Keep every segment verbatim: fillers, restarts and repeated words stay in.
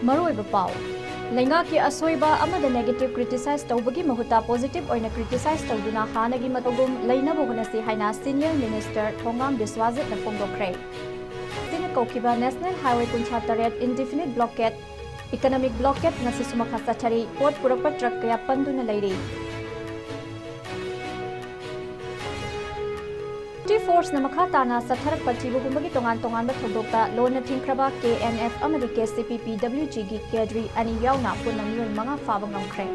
ꯃꯔꯨꯑꯣꯏꯕ ꯄꯥꯎ꯫ ꯂꯩꯉꯥꯛꯀꯤ ꯑꯁꯣꯏꯕ ꯑꯃꯗ negative criticize ꯇꯧꯕꯒꯤ ꯃꯍꯨꯠꯇ positive ꯑꯣꯏꯅ criticize ꯇꯧꯗꯨꯅ ꯍꯥꯟꯅꯒꯤ ꯃꯇꯧꯒꯨꯝ ꯂꯩꯅꯕ ꯍꯣꯠꯅꯁꯤ ꯍꯥꯏꯅ Senior Minister ꯊꯣꯉꯥꯝ ꯕꯤꯁ꯭ꯋꯥꯖꯤꯠꯅ ꯐꯣꯡꯗꯣꯛꯈ꯭ꯔꯦ꯫ ꯁꯤꯅ ꯀꯧꯈꯤꯕ National Highway ꯀꯨꯟꯊ꯭ꯔꯥ ꯇꯔꯦꯠ indefinite blockade, economic blockade ꯉꯁꯤꯁꯨ ꯃꯈꯥ ꯆꯠꯊꯔꯤ꯫ ꯄꯣꯠ ꯄꯨꯔꯛꯄ truck ꯀꯌꯥ ꯄꯟꯗꯨꯅ ꯂꯩꯔꯤ꯫ Duty force ꯅ ꯃꯈꯥ ꯇꯥꯅ ꯆꯠꯊꯔꯛꯄ ꯊꯤꯕ ꯍꯨꯝꯕꯒꯤ ꯇꯣꯉꯥꯟ ꯇꯣꯉꯥꯟꯕ ꯊꯧꯗꯣꯛꯇ ꯂꯣꯟꯅ ꯊꯤꯡꯈ꯭ꯔꯕ K N F ꯑꯃꯗꯤ K C P P W G ꯒꯤ cadre ꯑꯅꯤ ꯌꯥꯎꯅ ꯄꯨꯟꯅ ꯃꯤꯑꯣꯏ ꯃꯉꯥ ꯐꯥꯕ ꯉꯝꯈ꯭ꯔꯦ꯫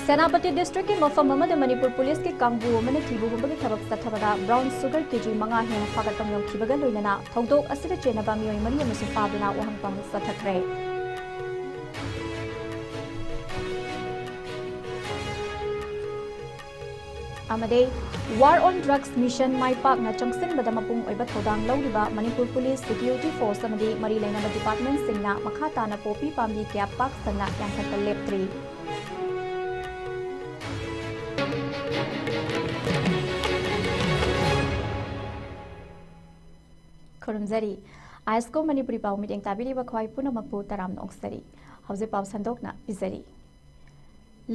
ꯁꯦꯅꯥꯄꯇꯤ district ꯀꯤ ꯃꯐꯝ ꯑꯃꯗ ꯃꯅꯤꯄꯨꯔ police ꯀꯤ ꯀꯥꯡꯕꯨ ꯑꯃꯅ ꯊꯤꯕ ꯍꯨꯝꯕꯒꯤ ꯊꯕꯛ ꯆꯠꯊꯕꯗ brown sugar K G ꯃꯉꯥ ꯍꯦꯟꯅ ꯐꯥꯒꯠꯄ ꯉꯝꯈꯤꯕꯒ ꯂꯣꯏꯅꯅ ꯊꯧꯗꯣꯛ ꯑꯁꯤꯗ ꯆꯦꯟꯅꯕ ꯃꯤꯑꯣꯏ ꯃꯔꯤ ꯑꯃꯁꯨ ꯐꯥꯗꯨꯅ ꯋꯥꯍꯪ ꯄꯥꯎꯅ ꯆꯠꯊꯈ꯭ꯔꯦ꯫ ꯑꯃꯗꯤ War on Drugs Mission ꯃꯥꯏ ꯄꯥꯛꯅ ꯆꯪꯁꯤꯟꯕꯗ ꯃꯄꯨꯡ ꯑꯣꯏꯕ ꯊꯧꯗꯥꯡ ꯂꯧꯔꯤꯕ ꯃꯅꯤꯄꯨꯔ police, security force ꯑꯃꯗꯤ ꯃꯔꯤ ꯂꯩꯅꯕ department ꯁꯤꯡꯅ ꯃꯈꯥ ꯇꯥꯅ ꯄꯣꯄꯤ ꯄꯥꯝꯕꯤ ꯀꯌꯥ ꯄꯥꯛ ꯁꯟꯅ ꯌꯥꯟꯊꯠꯄ ꯂꯦꯞꯇ꯭ꯔꯤ꯫ ꯈꯨꯔꯨꯝꯖꯔꯤ꯫ ꯑꯥꯏꯁꯀꯣ ꯃꯅꯤꯄꯨꯔꯤ ꯄꯥꯎ ꯃꯤꯠꯌꯦꯡ ꯇꯥꯕꯤꯔꯤꯕ ꯈ꯭ꯋꯥꯏ ꯄꯨꯝꯅꯃꯛꯄꯨ ꯇꯔꯥꯝꯅ ꯑꯣꯛꯆꯔꯤ꯫ ꯍꯧꯖꯤꯛ ꯄꯥꯎ ꯁꯟꯗꯣꯛꯅ ꯄꯤꯖꯔꯤ꯫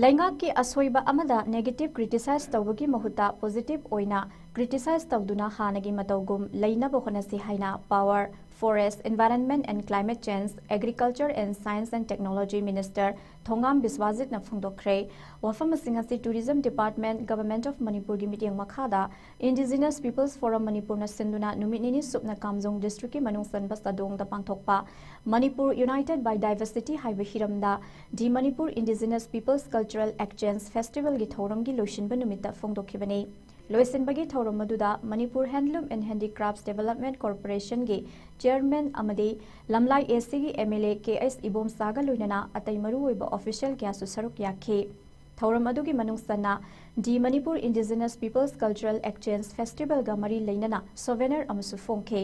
ꯂꯩꯉꯥꯛꯀꯤ ꯑꯁꯣꯏꯕ ꯑꯃꯗ negative criticize ꯇꯧꯕꯒꯤ ꯃꯍꯨꯠꯇ positive ꯑꯣꯏꯅ criticize ꯇꯧꯗꯨꯅ ꯍꯥꯟꯅꯒꯤ ꯃꯇꯧꯒꯨꯝ ꯂꯩꯅꯕ ꯍꯣꯠꯅꯁꯤ ꯍꯥꯏꯅ Power, Forest, Environment and Climate Change, Agriculture and Science and Technology Minister ꯊꯣꯉꯥꯝ ꯕꯤꯁ꯭ꯋꯥꯖꯤꯠꯅ ꯐꯣꯡꯗꯣꯛꯈ꯭ꯔꯦ꯫ ꯋꯥꯐꯝ ꯑꯁꯤꯡ ꯑꯁꯤ Tourism Department, Government of ꯃꯅꯤꯄꯨꯔꯒꯤ ꯃꯤꯠꯌꯦꯡ ꯃꯈꯥꯗ Indigenous Peoples Forum ꯃꯅꯤꯄꯨꯔꯅ ꯁꯤꯟꯗꯨꯅ ꯅꯨꯃꯤꯠ ꯅꯤꯅꯤ ꯁꯨꯞꯅ ꯀꯥꯝꯖꯣꯡ district ꯀꯤ ꯃꯅꯨꯡ ꯆꯟꯕ ꯆꯥꯗꯣꯡꯗ ꯄꯥꯡꯊꯣꯛꯄ ꯃꯅꯤꯄꯨꯔ United by Diversity ꯍꯥꯏꯕ ꯍꯤꯔꯝꯗ The Manipur Indigenous Peoples Cultural Exchange Festival ꯒꯤ ꯊꯧꯔꯝꯒꯤ ꯂꯣꯏꯁꯤꯟꯕ ꯅꯨꯃꯤꯠꯇ ꯐꯣꯡꯗꯣꯛꯈꯤꯕꯅꯤ꯫ ꯂꯣꯏꯁꯤꯟꯕꯒꯤ ꯊꯧꯔꯝ ꯑꯗꯨꯗ Manipur Handloom and Handicrafts Development Corporation ꯒꯤ chairman ꯑꯃꯗꯤ ꯂꯝꯂꯥꯏ A C ꯒꯤ M L A K H ꯏꯕꯣꯝꯆꯥꯒ ꯂꯣꯏꯅꯅ ꯑꯇꯩ ꯃꯔꯨꯑꯣꯏꯕ official ꯀꯌꯥꯁꯨ ꯁꯔꯨꯛ ꯌꯥꯈꯤ꯫ ꯊꯧꯔꯝ ꯑꯗꯨꯒꯤ ꯃꯅꯨꯡ ꯆꯟꯅ The Manipur Indigenous Peoples Cultural Exchange Festival ꯒ ꯃꯔꯤ ꯂꯩꯅꯅ souvenir ꯑꯃꯁꯨ ꯐꯣꯡꯈꯤ꯫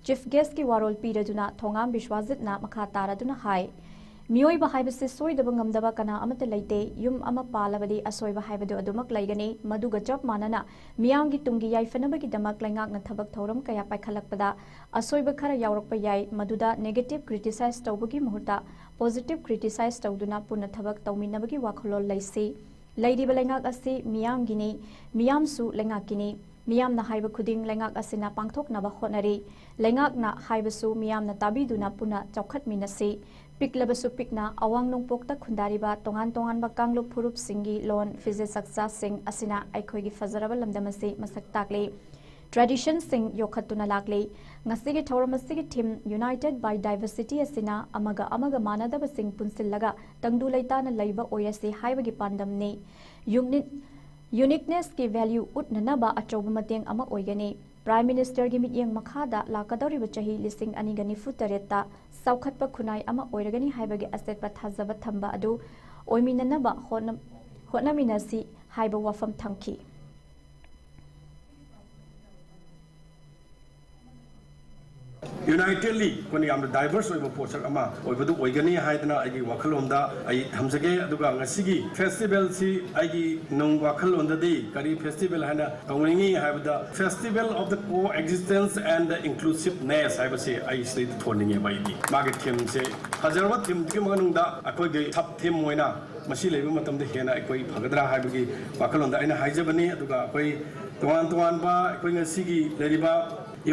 Chief guest ꯀꯤ ꯋꯥꯔꯣꯜ ꯄꯤꯔꯗꯨꯅ ꯊꯣꯉꯥꯝ ꯕꯤꯁ꯭ꯋꯥꯖꯤꯠꯅ ꯃꯈꯥ ꯇꯥꯔꯗꯨꯅ ꯍꯥꯏ, ꯃꯤꯑꯣꯏꯕ ꯍꯥꯏꯕꯁꯤ ꯁꯣꯏꯗꯕ ꯉꯝꯗꯕ ꯀꯅꯥ ꯑꯃꯠꯇ ꯂꯩꯇꯦ꯫ ꯌꯨꯝ ꯑꯃ ꯄꯥꯜꯂꯕꯗꯤ ꯑꯁꯣꯏꯕ ꯍꯥꯏꯕꯗꯨ ꯑꯗꯨꯃꯛ ꯂꯩꯒꯅꯤ꯫ ꯃꯗꯨꯒ ꯆꯞ ꯃꯥꯟꯅꯅ ꯃꯤꯌꯥꯝꯒꯤ ꯇꯨꯡꯒꯤ ꯌꯥꯏꯐꯅꯕꯒꯤꯗꯃꯛ ꯂꯩꯉꯥꯛꯅ ꯊꯕꯛ ꯊꯧꯔꯝ ꯀꯌꯥ ꯄꯥꯏꯈꯠꯂꯛꯄꯗ ꯑꯁꯣꯏꯕ ꯈꯔ ꯌꯥꯎꯔꯛꯄ ꯌꯥꯏ꯫ ꯃꯗꯨꯗ negative criticize ꯇꯧꯕꯒꯤ ꯃꯍꯨꯠꯇ positive criticize ꯇꯧꯗꯨꯅ ꯄꯨꯟꯅ ꯊꯕꯛ ꯇꯧꯃꯤꯟꯅꯕꯒꯤ ꯋꯥꯈꯜꯂꯣꯟ ꯂꯩꯁꯤ꯫ ꯂꯩꯔꯤꯕ ꯂꯩꯉꯥꯛ ꯑꯁꯤ ꯃꯤꯌꯥꯝꯒꯤꯅꯤ, ꯃꯤꯌꯥꯝꯁꯨ ꯂꯩꯉꯥꯛꯀꯤꯅꯤ꯫ ꯃꯤꯌꯥꯝꯅ ꯍꯥꯏꯕ ꯈꯨꯗꯤꯡ ꯂꯩꯉꯥꯛ ꯑꯁꯤꯅ ꯄꯥꯡꯊꯣꯛꯅꯕ ꯍꯣꯠꯅꯔꯤ꯫ ꯂꯩꯉꯥꯛꯅ ꯍꯥꯏꯕꯁꯨ ꯃꯤꯌꯥꯝꯅ ꯇꯥꯕꯤꯗꯨꯅ ꯄꯨꯟꯅ ꯆꯥꯎꯈꯠꯃꯤꯟꯅꯁꯤ꯫ ꯄꯤꯛꯂꯕꯁꯨ ꯄꯤꯛꯅ ꯑꯋꯥꯡ ꯅꯣꯡꯄꯣꯛꯇ ꯈꯨꯟꯗꯥꯔꯤꯕ ꯇꯣꯉꯥꯟ ꯇꯣꯉꯥꯟꯕ ꯀꯥꯡꯂꯨꯞ ꯐꯨꯔꯨꯞꯁꯤꯡꯒꯤ ꯂꯣꯟ, ꯐꯤꯖꯦꯠ ꯆꯥꯛꯆꯥꯁꯤꯡ ꯑꯁꯤꯅ ꯑꯩꯈꯣꯏꯒꯤ ꯐꯖꯔꯕ ꯂꯝꯗꯝ ꯑꯁꯤ ꯃꯁꯛ ꯇꯥꯛꯂꯤ꯫ Traditionꯁꯤꯡ ꯌꯣꯛꯈꯠꯇꯨꯅ ꯂꯥꯛꯂꯤ꯫ ꯉꯁꯤꯒꯤ ꯊꯧꯔꯝ ꯑꯁꯤꯒꯤ theme United by Diversity ꯑꯁꯤꯅ ꯑꯃꯒ ꯑꯃꯒ ꯃꯥꯟꯅꯗꯕꯁꯤꯡ ꯄꯨꯟꯁꯤꯜꯂꯒ ꯇꯪꯗꯨ ꯂꯩꯇꯥꯅ ꯂꯩꯕ ꯑꯣꯏꯔꯁꯤ ꯍꯥꯏꯕꯒꯤ ꯄꯥꯟꯗꯝꯅꯤ꯫ Unique Uniquenessꯀꯤ value ꯎꯠꯅꯅꯕ ꯑꯆꯧꯕ ꯃꯇꯦꯡ ꯑꯃ ꯑꯣꯏꯒꯅꯤ꯫ Prime Ministerꯒꯤ ꯃꯤꯠꯌꯦꯡ ꯃꯈꯥꯗ ꯂꯥꯛꯀꯗꯧꯔꯤꯕ ꯆꯍꯤ ꯂꯤꯁꯤꯡ ꯑꯅꯤꯒ ꯅꯤꯐꯨ ꯇꯔꯦꯠꯇ ꯆꯥꯎꯈꯠꯄ ꯈꯨꯟꯅꯥꯏ ꯑꯃ ꯑꯣꯏꯔꯒꯅꯤ ꯍꯥꯏꯕꯒꯤ ꯑꯆꯦꯠꯄ ꯊꯥꯖꯕ ꯊꯝꯕ ꯑꯗꯨ ꯑꯣꯏꯃꯤꯟꯅꯅꯕ ꯍꯣꯠꯅ-, ꯍꯣꯠꯅꯃꯤꯟꯅꯁꯤ ꯍꯥꯏꯕ ꯋꯥꯐꯝ ꯊꯝꯈꯤ꯫ Unitedly ꯑꯩꯈꯣꯏꯅ ꯌꯥꯝꯅ diverse ꯑꯣꯏꯕ ꯄꯣꯠꯁꯛ ꯑꯃ ꯑꯣꯏꯕꯗꯨ ꯑꯣꯏꯒꯅꯤ ꯍꯥꯏꯗꯅ ꯑꯩꯒꯤ ꯋꯥꯈꯜꯂꯣꯟꯗ ꯑꯩ ꯊꯝꯖꯒꯦ꯫ ꯑꯗꯨꯒ ꯉꯁꯤꯒꯤ festivalꯁꯤ ꯑꯩꯒꯤ ꯅꯨꯡ ꯋꯥꯈꯜꯂꯣꯟꯗꯗꯤ ꯀꯔꯤ festival ꯍꯥꯏꯅ ꯀꯧꯅꯤꯡꯉꯤ ꯍꯥꯏꯕꯗ, Festival of the Co-existence and the Inclusiveness ꯍꯥꯏꯕꯁꯤ ꯑꯩ ꯁꯤꯗꯩꯗ ꯊꯣꯟꯅꯤꯡꯉꯦꯕ꯫ ꯑꯩꯗꯤ ꯃꯥꯒꯤ themeꯁꯦ ꯐꯖꯔꯕ themeꯗꯨꯒꯤ ꯃꯅꯨꯡꯗ ꯑꯩꯈꯣꯏꯒꯤ sub theme ꯑꯣꯏꯅ ꯃꯁꯤ ꯂꯩꯕ ꯃꯇꯝꯗ ꯍꯦꯟꯅ ꯑꯩꯈꯣꯏ ꯐꯒꯗ꯭ꯔꯥ ꯍꯥꯏꯕꯒꯤ ꯋꯥꯈꯜꯂꯣꯟꯗ ꯑꯩꯅ ꯍꯥꯏꯖꯕꯅꯤ꯫ ꯑꯗꯨꯒ ꯑꯩꯈꯣꯏ ꯇꯣꯉꯥꯟ ꯇꯣꯉꯥꯟꯕ ꯑꯩꯈꯣꯏ ꯉꯁꯤꯒꯤ ꯂꯩꯔꯤꯕ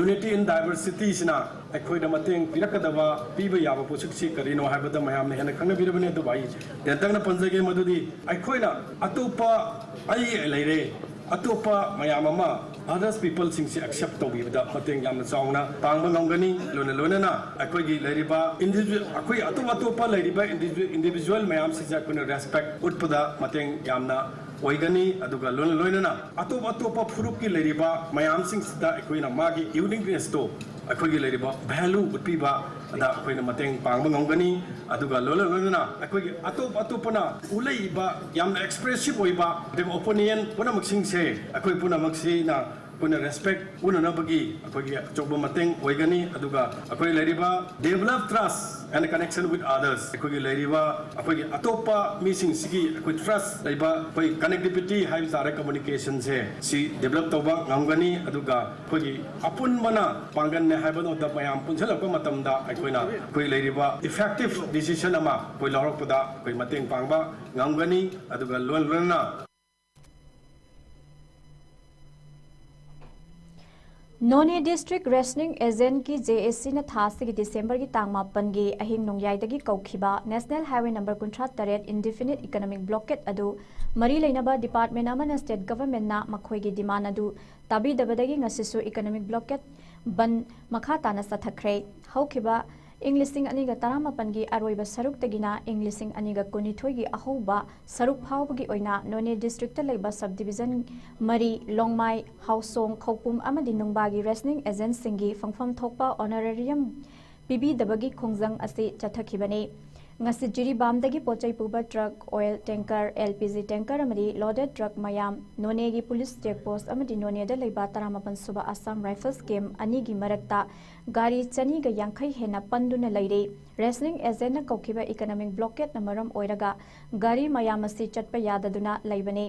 Unity in Diversityꯁꯤꯅ ꯑꯩꯈꯣꯏꯗ ꯃꯇꯦꯡ ꯄꯤꯔꯛꯀꯗꯕ, ꯄꯤꯕ ꯌꯥꯕ ꯄꯣꯠꯁꯛꯁꯤ ꯀꯔꯤꯅꯣ ꯍꯥꯏꯕꯗ ꯃꯌꯥꯝꯅ ꯍꯦꯟꯅ ꯈꯪꯅꯕꯤꯔꯕꯅꯤ꯫ ꯑꯗꯨꯕꯨ ꯑꯩ ꯇꯦꯟꯇꯛꯅ ꯄꯟꯖꯒꯦ ꯃꯗꯨꯗꯤ ꯑꯩꯈꯣꯏꯅ ꯑꯇꯣꯞꯄ, ꯑꯩ ꯂꯩꯔꯦ, ꯑꯇꯣꯞꯄ ꯃꯌꯥꯝ ꯑꯃ, others peopleꯁꯤꯡꯁꯤ accept ꯇꯧꯕꯤꯕꯗ ꯃꯇꯦꯡ ꯌꯥꯝꯅ ꯆꯥꯎꯅ ꯄꯥꯡꯕ ꯉꯝꯒꯅꯤ꯫ ꯂꯣꯏꯅ ꯂꯣꯏꯅꯅ ꯑꯩꯈꯣꯏꯒꯤ ꯂꯩꯔꯤꯕ individual, ꯑꯩꯈꯣꯏ ꯑꯇꯣꯞ ꯑꯇꯣꯞꯄ ꯂꯩꯔꯤꯕ individual, individual ꯃꯌꯥꯝꯁꯤꯡꯁꯦ ꯑꯩꯈꯣꯏꯅ respect ꯎꯠꯄꯗ ꯃꯇꯦꯡ ꯌꯥꯝꯅ ꯑꯣꯏꯒꯅꯤ꯫ ꯑꯗꯨꯒ ꯂꯣꯏꯅ ꯂꯣꯏꯅꯅ ꯑꯇꯣꯞ ꯑꯇꯣꯞꯄ ꯐꯨꯔꯨꯞꯀꯤ ꯂꯩꯔꯤꯕ ꯃꯌꯥꯝꯁꯤꯡꯁꯤꯗ ꯑꯩꯈꯣꯏꯅ ꯃꯥꯒꯤ uniquenessꯇꯣ, ꯑꯩꯈꯣꯏꯒꯤ ꯂꯩꯔꯤꯕ value ꯎꯠꯄꯤꯕꯗ ꯑꯩꯈꯣꯏꯅ ꯃꯇꯦꯡ ꯄꯥꯡꯕ ꯉꯝꯒꯅꯤ꯫ ꯑꯗꯨꯒ ꯂꯣꯏꯅ ꯂꯣꯏꯅꯅ ꯑꯩꯈꯣꯏꯒꯤ ꯑꯇꯣꯞ ꯑꯇꯣꯞꯄꯅ ꯎꯠꯂꯛꯏꯕ ꯌꯥꯝꯅ expressive ꯑꯣꯏꯕ, ꯑꯗꯨꯒ opinion ꯄꯨꯝꯅꯃꯛꯁꯤꯡꯁꯦ ꯑꯩꯈꯣꯏ ꯄꯨꯝꯅꯃꯛꯁꯤꯅ ꯑꯩꯈꯣꯏꯅ ꯔꯦꯁꯄꯦꯛ ꯎꯅꯅꯕꯒꯤ ꯑꯩꯈꯣꯏꯒꯤ ꯑꯆꯧꯕ ꯃꯇꯦꯡ ꯑꯣꯏꯒꯅꯤ꯫ ꯑꯗꯨꯒ ꯑꯩꯈꯣꯏ ꯂꯩꯔꯤꯕ develop trust and connection with others, ꯑꯩꯈꯣꯏꯒꯤ ꯂꯩꯔꯤꯕ ꯑꯩꯈꯣꯏꯒꯤ ꯑꯇꯣꯞꯄ ꯃꯤꯁꯤꯡꯁꯤꯒꯤ ꯑꯩꯈꯣꯏ ꯇ꯭ꯔꯁ ꯂꯩꯕ ꯑꯩꯈꯣꯏ ꯀꯅꯦꯛꯇꯤꯕꯤꯇꯤ ꯍꯥꯏꯕ ꯇꯥꯔꯦ, ꯀꯝꯃꯨꯅꯤꯀꯦꯁꯟꯁꯦ ꯁꯤ ꯗꯦꯕꯂꯞ ꯇꯧꯕ ꯉꯝꯒꯅꯤ꯫ ꯑꯗꯨꯒ ꯑꯩꯈꯣꯏꯒꯤ ꯑꯄꯨꯟꯕꯅ ꯄꯥꯡꯒꯜꯅꯦ ꯍꯥꯏꯕ ꯅꯠꯇꯕ, ꯃꯌꯥꯝ ꯄꯨꯟꯁꯤꯜꯂꯛꯄ ꯃꯇꯝꯗ ꯑꯩꯈꯣꯏꯅ ꯑꯩꯈꯣꯏ ꯂꯩꯔꯤꯕ ꯏꯐꯦꯛꯇꯤꯞ ꯗꯤꯁꯤꯖꯟ ꯑꯃ ꯑꯩꯈꯣꯏ ꯂꯧꯔꯛꯄꯗ ꯑꯩꯈꯣꯏ ꯃꯇꯦꯡ ꯄꯥꯡꯕ ꯉꯝꯒꯅꯤ꯫ ꯑꯗꯨꯒ ꯂꯣꯏ ꯂꯣꯏꯅꯅ ꯅꯣꯅꯦ ꯗꯤꯁꯇ꯭ꯔꯤꯛ ꯔꯦꯁꯅꯤꯡ ꯑꯦꯖꯦꯟꯠꯀꯤ ꯖꯦ ꯑꯦ ꯁꯤꯅ ꯊꯥ ꯑꯁꯤꯒꯤ ꯗꯤꯁꯦꯝꯕꯔꯒꯤ ꯇꯥꯡ ꯃꯥꯄꯟꯒꯤ ꯑꯍꯤꯡ ꯅꯣꯡꯌꯥꯏꯗꯒꯤ ꯀꯧꯈꯤꯕ ꯅꯦꯁꯅꯦꯜ ꯍꯥꯏꯋꯦ ꯅꯝꯕꯔ ꯀꯨꯟꯊ꯭ꯔꯥ ꯇꯔꯦꯠ ꯏꯟꯗꯤꯐꯤꯅꯤꯠ ꯏꯀꯣꯅꯣꯃꯤꯛ ꯕ꯭ꯂꯣꯀꯦꯠ ꯑꯗꯨ ꯃꯔꯤ ꯂꯩꯅꯕ ꯗꯤꯄꯥꯔꯠꯃꯦꯟ ꯑꯃꯅ ꯁ꯭ꯇꯦꯠ ꯒꯚꯔꯟꯃꯦꯟꯠꯅ ꯃꯈꯣꯏꯒꯤ ꯗꯤꯃꯥꯟ ꯑꯗꯨ ꯇꯥꯕꯤꯗꯕꯗꯒꯤ ꯉꯁꯤꯁꯨ ꯏꯀꯣꯅꯣꯃꯤꯛ ꯕ꯭ꯂꯣꯀꯦꯠ ꯕꯟ ꯃꯈꯥ ꯇꯥꯅ ꯆꯠꯊꯈ꯭ꯔꯦ꯫ ꯍꯧꯈꯤꯕ ꯏꯪ ꯂꯤꯁꯤꯡ ꯑꯅꯤꯒ ꯇꯔꯥꯃꯥꯄꯟꯒꯤ ꯑꯔꯣꯏꯕ ꯁꯔꯨꯛꯇꯒꯤꯅ ꯏꯪ ꯂꯤꯁꯤꯡ ꯑꯅꯤꯒ ꯀꯨꯟꯅꯤꯊꯣꯏꯒꯤ ꯑꯍꯧꯕ ꯁꯔꯨꯛ ꯐꯥꯎꯕꯒꯤ ꯑꯣꯏꯅ ꯅꯣꯅꯦ ꯗꯤꯁꯇ꯭ꯔꯤꯛꯇ ꯂꯩꯕ ꯁꯕ ꯗꯤꯕꯤꯖꯟ ꯃꯔꯤ, ꯂꯣꯡꯃꯥꯏ, ꯍꯥꯎꯁꯣꯡ, ꯈꯧꯄꯨꯝ ꯑꯃꯗꯤ ꯅꯨꯡꯕꯥꯒꯤ ꯔꯦꯁꯅꯤꯡ ꯑꯦꯖꯦꯟꯠꯁꯤꯡꯒꯤ ꯐꯪꯐꯝ ꯊꯣꯛꯄ ꯑꯣꯅꯔꯦꯔꯤꯌꯝ ꯄꯤꯕꯤꯗꯕꯒꯤ ꯈꯣꯡꯖꯪ ꯑꯁꯤ ꯆꯠꯊꯈꯤꯕꯅꯤ꯫ ꯉꯁꯤ ꯖꯤꯔꯤꯕꯥꯝꯗꯒꯤ ꯄꯣꯠꯆꯩ ꯄꯨꯕ truck, oil tanker, L P G tanker ꯑꯃꯗꯤ ꯂꯣꯗꯦꯗ ꯇ꯭ꯔꯛ ꯃꯌꯥꯝ ꯅꯣꯅꯦꯒꯤ ꯄꯨꯂꯤꯁ ꯆꯦꯛ ꯄꯣꯁ꯭ꯠ ꯑꯃꯗꯤ ꯅꯣꯅꯦꯗ ꯂꯩꯕ ꯇꯔꯥꯃꯥꯄꯟ ꯁꯨꯕ ꯑꯁꯥꯝ ꯔꯥꯏꯐꯜꯁ ꯀꯦꯝꯞ ꯑꯅꯤꯒꯤ ꯃꯔꯛꯇ ꯒꯥꯔꯤ ꯆꯅꯤꯒ ꯌꯥꯡꯈꯩ ꯍꯦꯟꯅ ꯄꯟꯗꯨꯅ ꯂꯩꯔꯦ꯫ ꯔꯦꯁꯅꯤꯡ ꯑꯦꯖꯦꯟꯠꯅ ꯀꯧꯈꯤꯕ ꯏꯀꯣꯅꯣꯃꯤꯛ ꯕ꯭ꯂꯣꯀꯦꯠꯅ ꯃꯔꯝ ꯑꯣꯏꯔꯒ ꯒꯥꯔꯤ ꯃꯌꯥꯝ ꯑꯁꯤ ꯆꯠꯄ ꯌꯥꯗꯗꯨꯅ ꯂꯩꯕꯅꯤ꯫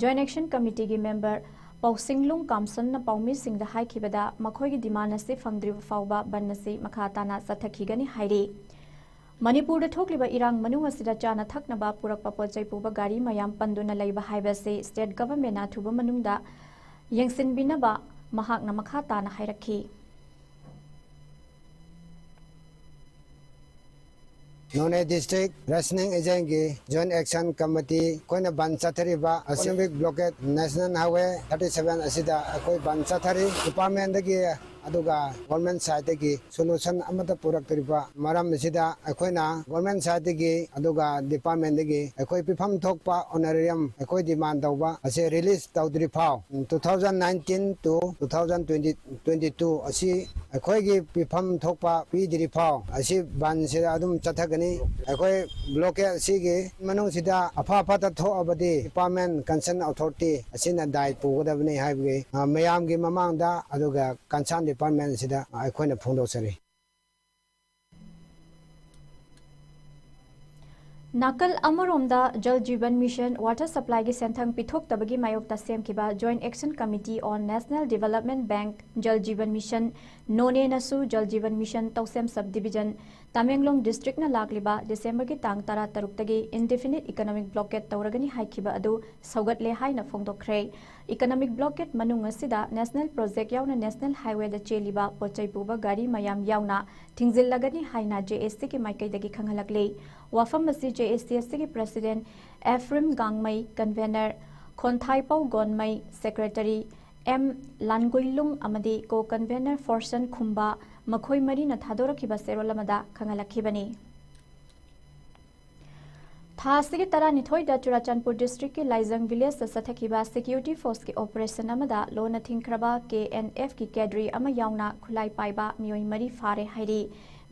ꯖꯣꯏꯟꯠ ꯑꯦꯛꯁꯟ ꯀꯃꯤꯇꯤꯒꯤ ꯃꯦꯝꯕꯔ ꯄꯥꯎꯁꯤꯡꯂꯨꯡ ꯀꯥꯝꯁꯟꯅ ꯄꯥꯎꯃꯤꯁꯤꯡꯗ ꯍꯥꯏꯈꯤꯕꯗ, ꯃꯈꯣꯏꯒꯤ ꯗꯤꯃꯥꯟ ꯑꯁꯤ ꯐꯪꯗ꯭ꯔꯤꯕ ꯐꯥꯎꯕ ꯕꯟ ꯑꯁꯤ ꯃꯈꯥ ꯇꯥꯅ ꯆꯠꯊꯈꯤꯒꯅꯤ ꯍꯥꯏꯔꯤ꯫ ꯃꯅꯤꯄꯨꯔꯗ ꯊꯣꯛꯂꯤꯕ ꯏꯔꯥꯡ ꯃꯅꯨꯡ ꯑꯁꯤꯗ ꯆꯥꯅ ꯊꯛꯅꯕ ꯄꯨꯔꯛꯄ ꯄꯣꯠꯆꯩ ꯄꯨꯕ ꯒꯥꯔꯤ ꯃꯌꯥꯝ ꯄꯟꯗꯨꯅ ꯂꯩꯕ ꯍꯥꯏꯕ ꯑꯁꯤ ꯁ꯭ꯇꯦꯠ ꯒꯚꯔꯟꯃꯦꯟꯠꯅ ꯑꯊꯨꯕ ꯃꯅꯨꯡꯗ ꯌꯦꯡꯁꯤꯟꯕꯤꯅꯕ ꯃꯍꯥꯛꯅ ꯃꯈꯥ ꯇꯥꯅ ꯍꯥꯏꯔꯛꯈꯤ꯫ ꯅꯣꯅꯦ ꯗꯤꯁꯇ꯭ꯔꯤꯛ ꯔꯦꯁꯅꯤꯡ ꯑꯦꯖꯦꯟꯠꯀꯤ ꯖꯣꯏꯟꯠ ꯑꯦꯛꯁꯟ ꯀꯃꯤꯇꯤ ꯑꯩꯈꯣꯏꯅ ꯕꯟ ꯆꯠꯊꯔꯤꯕ economic blockade national highway thirty seven ꯑꯁꯤꯗ ꯑꯩꯈꯣꯏ ꯕꯟ ꯆꯠꯊꯔꯤ꯫ ꯗꯤꯄꯥꯔꯠꯃꯦꯟꯠꯇꯒꯤ ꯑꯗꯨꯒ ꯒꯣꯔꯃꯦꯟ ꯁꯥꯏꯠꯇꯒꯤ ꯁꯣꯂꯨꯁꯟ ꯑꯃꯠꯇ ꯄꯨꯔꯛꯇ꯭ꯔꯤꯕ ꯃꯔꯝ ꯑꯁꯤꯗ ꯑꯩꯈꯣꯏꯅ ꯒꯣꯔꯃꯦꯟ ꯁꯥꯏꯠꯇꯒꯤ ꯑꯗꯨꯒ ꯗꯤꯄꯥꯔꯠꯃꯦꯟꯗꯒꯤ ꯑꯩꯈꯣꯏ ꯄꯤꯐꯝ ꯊꯣꯛꯄ ꯑꯣꯅꯔꯦꯔꯤꯌꯝ ꯑꯩꯈꯣꯏ ꯗꯤꯃꯥꯟ ꯇꯧꯕ ꯑꯁꯤ ꯔꯤꯂꯤꯁ ꯇꯧꯗ꯭ꯔꯤ ꯐꯥꯎ, two thousand nineteen to two thousand twenty twenty two ꯑꯁꯤ ꯑꯩꯈꯣꯏꯒꯤ ꯄꯤꯐꯝ ꯊꯣꯛꯄ ꯄꯤꯗ꯭ꯔꯤ ꯐꯥꯎ ꯑꯁꯤ ꯕꯟꯁꯤꯗ ꯑꯗꯨꯝ ꯆꯠꯊꯒꯅꯤ꯫ ꯑꯩꯈꯣꯏ ꯕ꯭ꯂꯣꯀꯦꯠ ꯑꯁꯤꯒꯤ ꯃꯅꯨꯡꯁꯤꯗ ꯑꯐ ꯑꯐꯠꯇ ꯊꯣꯛꯑꯕꯗꯤ ꯗꯤꯄꯥꯔꯠꯃꯦꯟ ꯀꯟꯁꯔꯟ ꯑꯣꯊꯣꯔꯤꯇꯤ ꯑꯁꯤꯅ ꯗꯥꯏ ꯄꯨꯒꯗꯕꯅꯤ ꯍꯥꯏꯕꯒꯤ, ꯑ, ꯃꯌꯥꯝꯒꯤ ꯃꯃꯥꯡꯗ ꯑꯗꯨꯒ ꯀꯟꯁꯔꯟ ꯗꯤꯄꯥꯔꯠꯃꯦꯟꯁꯤꯗ ꯑꯩꯈꯣꯏꯅ ꯐꯣꯡꯗꯣꯛꯆꯔꯤ꯫ ꯅꯥꯀꯜ ꯑꯃꯔꯣꯝꯗ ꯖꯜ ꯖꯤꯕꯟ ꯃꯤꯁꯟ ꯋꯥꯇꯔ ꯁꯄ꯭ꯂꯥꯏꯒꯤ ꯁꯦꯟꯊꯪ ꯄꯤꯊꯣꯛꯇꯕꯒꯤ ꯃꯥꯌꯣꯛꯇ ꯁꯦꯝꯈꯤꯕ Joint Action Committee on National Development Bank Jal Jeevan mission ꯅꯣꯅꯦꯅꯁꯨ ꯖꯜ ꯖꯤꯕꯟ ꯃꯤꯁꯟ ꯇꯧꯁꯦꯝ ꯁꯕ ꯗꯤꯕꯤꯖꯟ ꯇꯃꯦꯡꯂꯣꯡ ꯗꯤꯁꯇ꯭ꯔꯤꯛꯅ ꯂꯥꯛꯂꯤꯕ ꯗꯤꯁꯦꯝꯕꯔꯒꯤ ꯇꯥꯡ ꯇꯔꯥ ꯇꯔꯨꯛꯇꯒꯤ indefinite economic blockade ꯇꯧꯔꯒꯅꯤ ꯍꯥꯏꯈꯤꯕ ꯑꯗꯨ ꯁꯧꯒꯠꯂꯦ ꯍꯥꯏꯅ ꯐꯣꯡꯗꯣꯛꯈ꯭ꯔꯦ꯫ Economic blockade ꯃꯅꯨꯡ ꯑꯁꯤꯗ ꯅꯦꯁꯅꯦꯜ ꯄ꯭ꯔꯣꯖꯦꯛ ꯌꯥꯎꯅ ꯅꯦꯁꯅꯦꯜ ꯍꯥꯏꯋꯦꯗ ꯆꯦꯜꯂꯤꯕ ꯄꯣꯠꯆꯩ ꯄꯨꯕ ꯒꯥꯔꯤ ꯃꯌꯥꯝ ꯌꯥꯎꯅ ꯊꯤꯡꯖꯤꯜꯂꯒꯅꯤ ꯍꯥꯏꯅ ꯖꯦ ꯑꯦꯁ ꯁꯤꯒꯤ ꯃꯥꯏꯀꯩꯗꯒꯤ ꯈꯪꯍꯜꯂꯛꯂꯤ꯫ ꯋꯥꯐꯝ ꯑꯁꯤ ꯖꯦ ꯑꯦꯁ ꯁꯤ ꯑꯦꯁ ꯁꯤꯒꯤ ꯄ꯭ꯔꯁꯤꯗꯦꯟ ꯑꯦꯐ꯭ꯔꯤꯝ ꯒꯥꯡꯃꯩ, ꯀꯟꯚꯦꯅꯔ ꯈꯣꯟꯊꯥꯏꯄꯧ ꯒꯣꯟꯃꯩ, ꯁꯦꯀ꯭ꯔꯦꯇꯔꯤ ꯑꯦꯝ ꯂꯥꯟꯒꯨꯏꯂꯨꯡ ꯑꯃꯗꯤ ꯀꯣ ꯀꯟꯚꯦꯅꯔ ꯐꯣꯔꯁꯟ ꯈꯨꯝꯕ, ꯃꯈꯣꯏ ꯃꯔꯤꯅ ꯊꯥꯗꯣꯔꯛꯈꯤꯕ ꯆꯦꯔꯣꯜ ꯑꯃꯗ ꯈꯪꯍꯜꯂꯛꯈꯤꯕꯅꯤ꯫ ꯊꯥ ꯑꯁꯤꯒꯤ ꯇꯔꯥꯅꯤꯊꯣꯏꯗ ꯆꯨꯔꯥꯆꯥꯟꯄꯨꯔ ꯗꯤꯁꯇ꯭ꯔꯤꯛꯀꯤ ꯂꯥꯏꯖꯪ ꯚꯤꯂꯦꯖꯇ ꯆꯠꯊꯈꯤꯕ ꯁꯦꯀ꯭ꯌꯨꯔꯤꯇꯤ ꯐꯣꯔꯁꯀꯤ ꯑꯣꯄꯔꯦꯁꯟ ꯑꯃꯗ ꯂꯣꯟꯅ ꯊꯤꯡꯈ꯭ꯔꯕ ꯀꯦ ꯑꯦꯟ ꯑꯦꯐꯀꯤ ꯀꯦꯗ꯭ꯔꯤ ꯑꯃ ꯌꯥꯎꯅ ꯈꯨꯠꯂꯥꯏ ꯄꯥꯏꯕ ꯃꯤꯑꯣꯏ ꯃꯔꯤ ꯐꯥꯔꯦ ꯍꯥꯏꯔꯤ꯫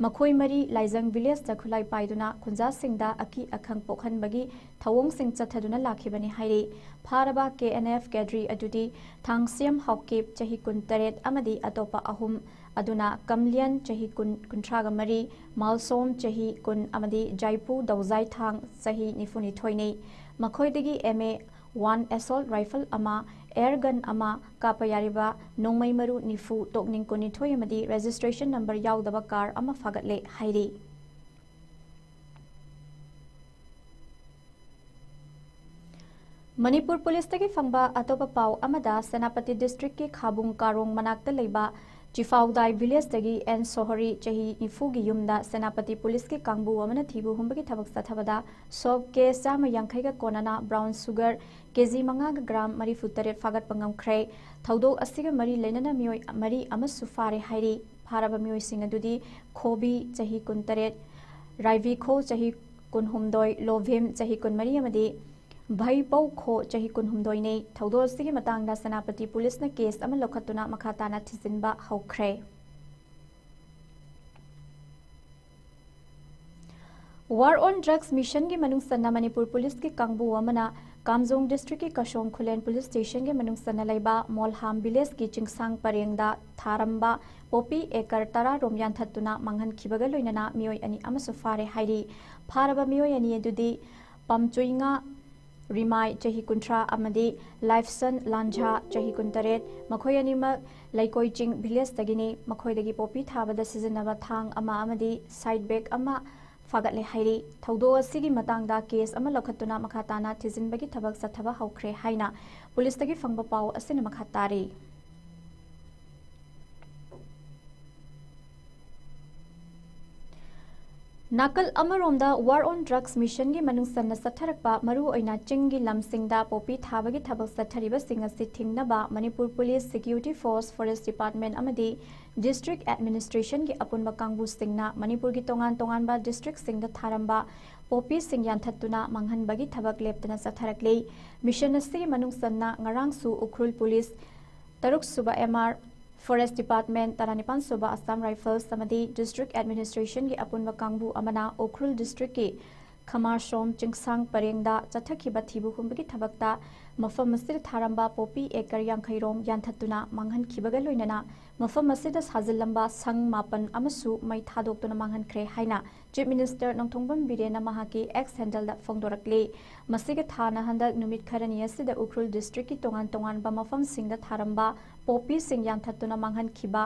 ꯃꯈꯣꯏ ꯃꯔꯤ ꯂꯥꯏꯖꯪ ꯚꯤꯂꯦꯖꯇ ꯈꯨꯠꯂꯥꯏ ꯄꯥꯏꯗꯨꯅ ꯈꯨꯟꯖꯥꯁꯤꯡꯗ ꯑꯀꯤ ꯑꯈꯪ ꯄꯣꯛꯍꯟꯕꯒꯤ ꯊꯧꯑꯣꯡꯁꯤꯡ ꯆꯠꯊꯗꯨꯅ ꯂꯥꯛꯈꯤꯕꯅꯤ ꯍꯥꯏꯔꯤ꯫ ꯐꯥꯔꯕ ꯀꯦ ꯑꯦꯟ ꯑꯦꯐ ꯀꯦꯗ꯭ꯔꯤ ꯑꯗꯨꯗꯤ ꯊꯥꯡꯁꯦꯝ ꯍꯥꯎꯀꯤꯞ, ꯆꯍꯤ ꯀꯨꯟꯇꯔꯦꯠ, ꯑꯃꯗꯤ ꯑꯇꯣꯞꯄ ꯑꯍꯨꯝ ꯑꯗꯨꯅ ꯀꯝꯂꯤꯌꯟ, ꯆꯍꯤ ꯀꯨꯟ, ꯀꯨꯟꯊ꯭ꯔꯥꯒ ꯃꯔꯤ, ꯃꯥꯜꯁꯣꯝ, ꯆꯍꯤ ꯀꯨꯟ, ꯑꯃꯗꯤ ꯖꯥꯏꯄꯨ ꯗꯧꯖꯥꯏꯊꯥꯡ, ꯆꯍꯤ ꯅꯤꯐꯨꯅꯤꯊꯣꯏꯅꯤ꯫ ꯃꯈꯣꯏꯗꯒꯤ ꯑꯦꯝ ꯑꯦ ꯋꯥꯟ ꯑꯦꯁꯣꯜꯠ ꯔꯥꯏꯐꯜ ꯑꯃ, ꯑꯦꯌꯔ ꯒꯟ ꯑꯃ, ꯀꯥꯞꯄ ꯌꯥꯔꯤꯕ ꯅꯣꯡꯃꯩ ꯃꯔꯨ ꯅꯤꯐꯨ, ꯇꯣꯛꯅꯤꯡ ꯀꯨꯟꯅꯤꯊꯣꯏ ꯑꯃꯗꯤ ꯔꯦꯖꯤꯁꯇ꯭ꯔꯦꯁꯟ ꯅꯝꯕꯔ ꯌꯥꯎꯗꯕ ꯀꯥꯔ ꯑꯃ ꯐꯥꯒꯠꯂꯦ ꯍꯥꯏꯔꯤ꯫ ꯃꯅꯤꯄꯨꯔ ꯄꯨꯂꯤꯁꯇꯒꯤ ꯐꯪꯕ ꯑꯇꯣꯞꯄ ꯄꯥꯎ ꯑꯃꯗ, ꯁꯦꯅꯥꯄꯇꯤ ꯗꯤꯁꯇ꯭ꯔꯤꯛꯀꯤ ꯈꯥꯕꯨꯡ ꯀꯥꯔꯣꯡ ꯃꯅꯥꯛꯇ ꯂꯩꯕ ꯆꯤꯐꯥꯎꯗꯥꯏ ꯚꯤꯂꯦꯖꯇꯒꯤ ꯑꯦꯟ ꯁꯣꯍꯣꯔꯤ, ꯆꯍꯤ ꯅꯤꯐꯨꯒꯤ ꯌꯨꯝꯗ ꯁꯦꯅꯥꯄꯇꯤ ꯄꯨꯂꯤꯁꯀꯤ ꯀꯥꯡꯕꯨ ꯑꯃꯅ ꯊꯤꯕ ꯍꯨꯝꯕꯒꯤ ꯊꯕꯛ ꯆꯠꯊꯕꯗ ꯁꯣꯞ ꯀꯦ ꯆꯥꯝꯃ ꯌꯥꯡꯈꯩꯒ ꯀꯣꯟꯅꯅ ꯕ꯭ꯔꯥꯎꯟ ꯁꯨꯒꯔ ꯀꯦꯖꯤ ꯃꯉꯥꯒ ꯒ꯭ꯔꯥꯝ ꯃꯔꯤꯐꯨ ꯇꯔꯦꯠ ꯐꯥꯒꯠꯄ ꯉꯝꯈ꯭ꯔꯦ꯫ ꯊꯧꯗꯣꯛ ꯑꯁꯤꯒ ꯃꯔꯤ ꯂꯩꯅꯅ ꯃꯤꯑꯣꯏ ꯃꯔꯤ ꯑꯃꯁꯨ ꯐꯥꯔꯦ ꯍꯥꯏꯔꯤ꯫ ꯐꯥꯔꯕ ꯃꯤꯑꯣꯏꯁꯤꯡ ꯑꯗꯨꯗꯤ ꯈꯣꯕꯤ, ꯆꯍꯤ ꯀꯨꯟꯇꯔꯦꯠ, ꯔꯥꯏꯚꯤꯈꯣ, ꯆꯍꯤ ꯀꯨꯟꯍꯨꯝꯗꯣꯏ, ꯂꯣꯚꯤꯝ, ꯆꯍꯤ ꯀꯨꯟꯃꯔꯤ ꯑꯃꯗꯤ ꯚꯩꯄꯧ ꯈꯣ, ꯆꯍꯤ ꯀꯨꯟꯍꯨꯝꯗꯣꯏꯅꯤ꯫ ꯊꯧꯗꯣꯛ ꯑꯁꯤꯒꯤ ꯃꯇꯥꯡꯗ ꯁꯦꯅꯥꯄꯇꯤ ꯄꯨꯂꯤꯁꯅ ꯀꯦꯁ ꯑꯃ ꯂꯧꯈꯠꯇꯨꯅ ꯃꯈꯥ ꯇꯥꯅ ꯊꯤꯖꯤꯟꯕ ꯍꯧꯈ꯭ꯔꯦ꯫ War on Drugs Mission ꯒꯤ ꯃꯅꯨꯡ ꯆꯟꯅ ꯃꯅꯤꯄꯨꯔ ꯄꯨꯂꯤꯁꯀꯤ ꯀꯥꯡꯕꯨ ꯑꯃꯅ ꯀꯥꯝꯖꯣꯡ ꯗꯤꯁꯇ꯭ꯔꯤꯛꯀꯤ ꯀꯁꯣꯡ ꯈꯨꯂꯦꯟ ꯄꯨꯂꯤꯁ ꯁ꯭ꯇꯦꯁꯟꯒꯤ ꯃꯅꯨꯡ ꯆꯟꯅ ꯂꯩꯕ ꯃꯣꯜꯍꯥꯝ ꯚꯤꯂꯦꯖꯀꯤ ꯆꯤꯡꯁꯥꯡ ꯄꯔꯦꯡꯗ ꯊꯥꯔꯝꯕ ꯄꯣꯄꯤ ꯑꯦꯀꯔ ꯇꯔꯥ ꯔꯣꯝ ꯌꯥꯟꯊꯠꯇꯨꯅ ꯃꯥꯡꯍꯟꯈꯤꯕꯒ ꯂꯣꯏꯅꯅ ꯃꯤꯑꯣꯏ ꯑꯅꯤ ꯑꯃꯁꯨ ꯐꯥꯔꯦ ꯍꯥꯏꯔꯤ꯫ ꯐꯥꯔꯕ ꯃꯤꯑꯣꯏ ꯑꯅꯤ ꯑꯗꯨꯗꯤ ꯄꯥꯝꯆꯨꯏꯉꯥ ꯔꯤꯃꯥꯏ, ꯆꯍꯤ ꯀꯨꯟꯊ꯭ꯔꯥ, ꯑꯃꯗꯤ ꯂꯥꯏꯐꯁꯟ ꯂꯥꯟꯖꯥ, ꯆꯍꯤ ꯀꯨꯟꯇꯔꯦꯠ, ꯃꯈꯣꯏ ꯑꯅꯤꯃꯛ ꯂꯩꯀꯣꯏ ꯆꯤꯡ ꯚꯤꯂꯦꯖꯇꯒꯤꯅꯤ꯫ ꯃꯈꯣꯏꯗꯒꯤ ꯄꯣꯄꯤ ꯊꯥꯕꯗ ꯁꯤꯖꯤꯟꯅꯕ ꯊꯥꯡ ꯑꯃ ꯑꯃꯗꯤ ꯁꯥꯏꯠ ꯕꯦꯒ ꯑꯃ ꯐꯥꯒꯠꯂꯦ ꯍꯥꯏꯔꯤ꯫ ꯊꯧꯗꯣꯛ ꯑꯁꯤꯒꯤ ꯃꯇꯥꯡꯗ ꯀꯦꯁ ꯑꯃ ꯂꯧꯈꯠꯇꯨꯅ ꯃꯈꯥ ꯇꯥꯅ ꯊꯤꯖꯤꯟꯕꯒꯤ ꯊꯕꯛ ꯆꯠꯊꯕ ꯍꯧꯈ꯭ꯔꯦ ꯍꯥꯏꯅ ꯄꯨꯂꯤꯁꯇꯒꯤ ꯐꯪꯕ ꯄꯥꯎ ꯑꯁꯤꯅ ꯃꯈꯥ ꯇꯥꯔꯤ꯫ ꯅꯥꯀꯜ ꯑꯃꯔꯣꯝꯗ War on Drugs Mission ꯒꯤ ꯃꯅꯨꯡ ꯆꯟꯅ ꯆꯠꯊꯔꯛꯄ ꯃꯔꯨꯑꯣꯏꯅ ꯆꯤꯡꯒꯤ ꯂꯝꯁꯤꯡꯗ ꯄꯣꯄꯤ ꯊꯥꯕꯒꯤ ꯊꯕꯛ ꯆꯠꯊꯔꯤꯕꯁꯤꯡ ꯑꯁꯤ ꯊꯤꯡꯅꯕ Manipur police, security force, forest department ꯑꯃꯗꯤ ꯗꯤꯁꯇ꯭ꯔꯤꯛ ꯑꯦꯗꯃꯤꯅꯤꯁꯇ꯭ꯔꯦꯁꯟꯒꯤ ꯑꯄꯨꯟꯕ ꯀꯥꯡꯕꯨꯁꯤꯡꯅ ꯃꯅꯤꯄꯨꯔꯒꯤ ꯇꯣꯉꯥꯟ ꯇꯣꯉꯥꯟꯕ ꯗꯤꯁꯇ꯭ꯔꯤꯛꯁꯤꯡꯗ ꯊꯥꯔꯝꯕ ꯄꯣꯄꯤꯁꯤꯡ ꯌꯥꯟꯊꯠꯇꯨꯅ ꯃꯥꯡꯍꯟꯕꯒꯤ ꯊꯕꯛ ꯂꯦꯞꯇꯅ ꯆꯠꯊꯔꯛꯂꯤ꯫ ꯃꯤꯁꯟ ꯑꯁꯤꯒꯤ ꯃꯅꯨꯡ ꯆꯟꯅ ꯉꯔꯥꯡꯁꯨ ꯎꯈ꯭ꯔꯨꯜ ꯄꯨꯂꯤꯁ, ꯇꯔꯨꯛ ꯁꯨꯕ ꯑꯦꯝ ꯑꯥꯔ, ꯐꯣꯔꯦꯁ ꯗꯤꯄꯥꯔꯠꯃꯦꯟ, ꯇꯔꯥꯅꯤꯄꯥꯟ ꯁꯨꯕ ꯑꯁꯥꯝ ꯔꯥꯏꯐꯜꯁ ꯑꯃꯗꯤ ꯗꯤꯁꯇ꯭ꯔꯤꯛ ꯑꯦꯗꯃꯤꯅꯤꯁꯇ꯭ꯔꯦꯁꯟꯒꯤ ꯑꯄꯨꯟꯕ ꯀꯥꯡꯕꯨ ꯑꯃꯅ ꯎꯈ꯭ꯔꯨꯜ ꯗꯤꯁꯇ꯭ꯔꯤꯛꯀꯤ ꯈꯃꯥꯔꯁꯣꯝ ꯆꯤꯡꯁꯥꯡ ꯄꯔꯦꯡꯗ ꯆꯠꯊꯈꯤꯕ ꯊꯤꯕ ꯍꯨꯝꯕꯒꯤ ꯊꯕꯛꯇ ꯃꯐꯝ ꯑꯁꯤꯗ ꯊꯥꯔꯝꯕ ꯄꯣꯄꯤ ꯑꯦꯀꯔ ꯌꯥꯡꯈꯩ ꯔꯣꯝ ꯌꯥꯟꯊꯠꯇꯨꯅ ꯃꯥꯡꯍꯟꯈꯤꯕꯒ ꯂꯣꯏꯅꯅ ꯃꯐꯝ ꯑꯁꯤꯗ ꯁꯥꯖꯤꯜꯂꯝꯕ ꯁꯪ ꯃꯥꯄꯟ ꯑꯃꯁꯨ ꯃꯩ ꯊꯥꯗꯣꯛꯇꯨꯅ ꯃꯥꯡꯍꯟꯈ꯭ꯔꯦ ꯍꯥꯏꯅ ꯆꯤꯐ ꯃꯤꯅꯤꯁꯇꯔ ꯅꯣꯡꯊꯣꯝꯕꯝ ꯕꯤꯔꯦꯟꯅ ꯃꯍꯥꯛꯀꯤ ꯑꯦꯛꯁ ꯍꯦꯟꯗꯜꯗ ꯐꯣꯡꯗꯣꯔꯛꯂꯤ꯫ ꯃꯁꯤꯒ ꯊꯥꯅ ꯍꯟꯗꯛ ꯅꯨꯃꯤꯠ ꯈꯔꯅꯤ ꯑꯁꯤꯗ ꯎꯈ꯭ꯔꯨꯜ ꯗꯤꯁꯇ꯭ꯔꯤꯛꯀꯤ ꯇꯣꯉꯥꯟ ꯇꯣꯉꯥꯟꯕ ꯃꯐꯝꯁꯤꯡꯗ ꯊꯥꯔꯝꯕ ꯄꯣꯄꯤꯁꯤꯡ ꯌꯥꯟꯊꯠꯇꯨꯅ ꯃꯥꯡꯍꯟꯈꯤꯕ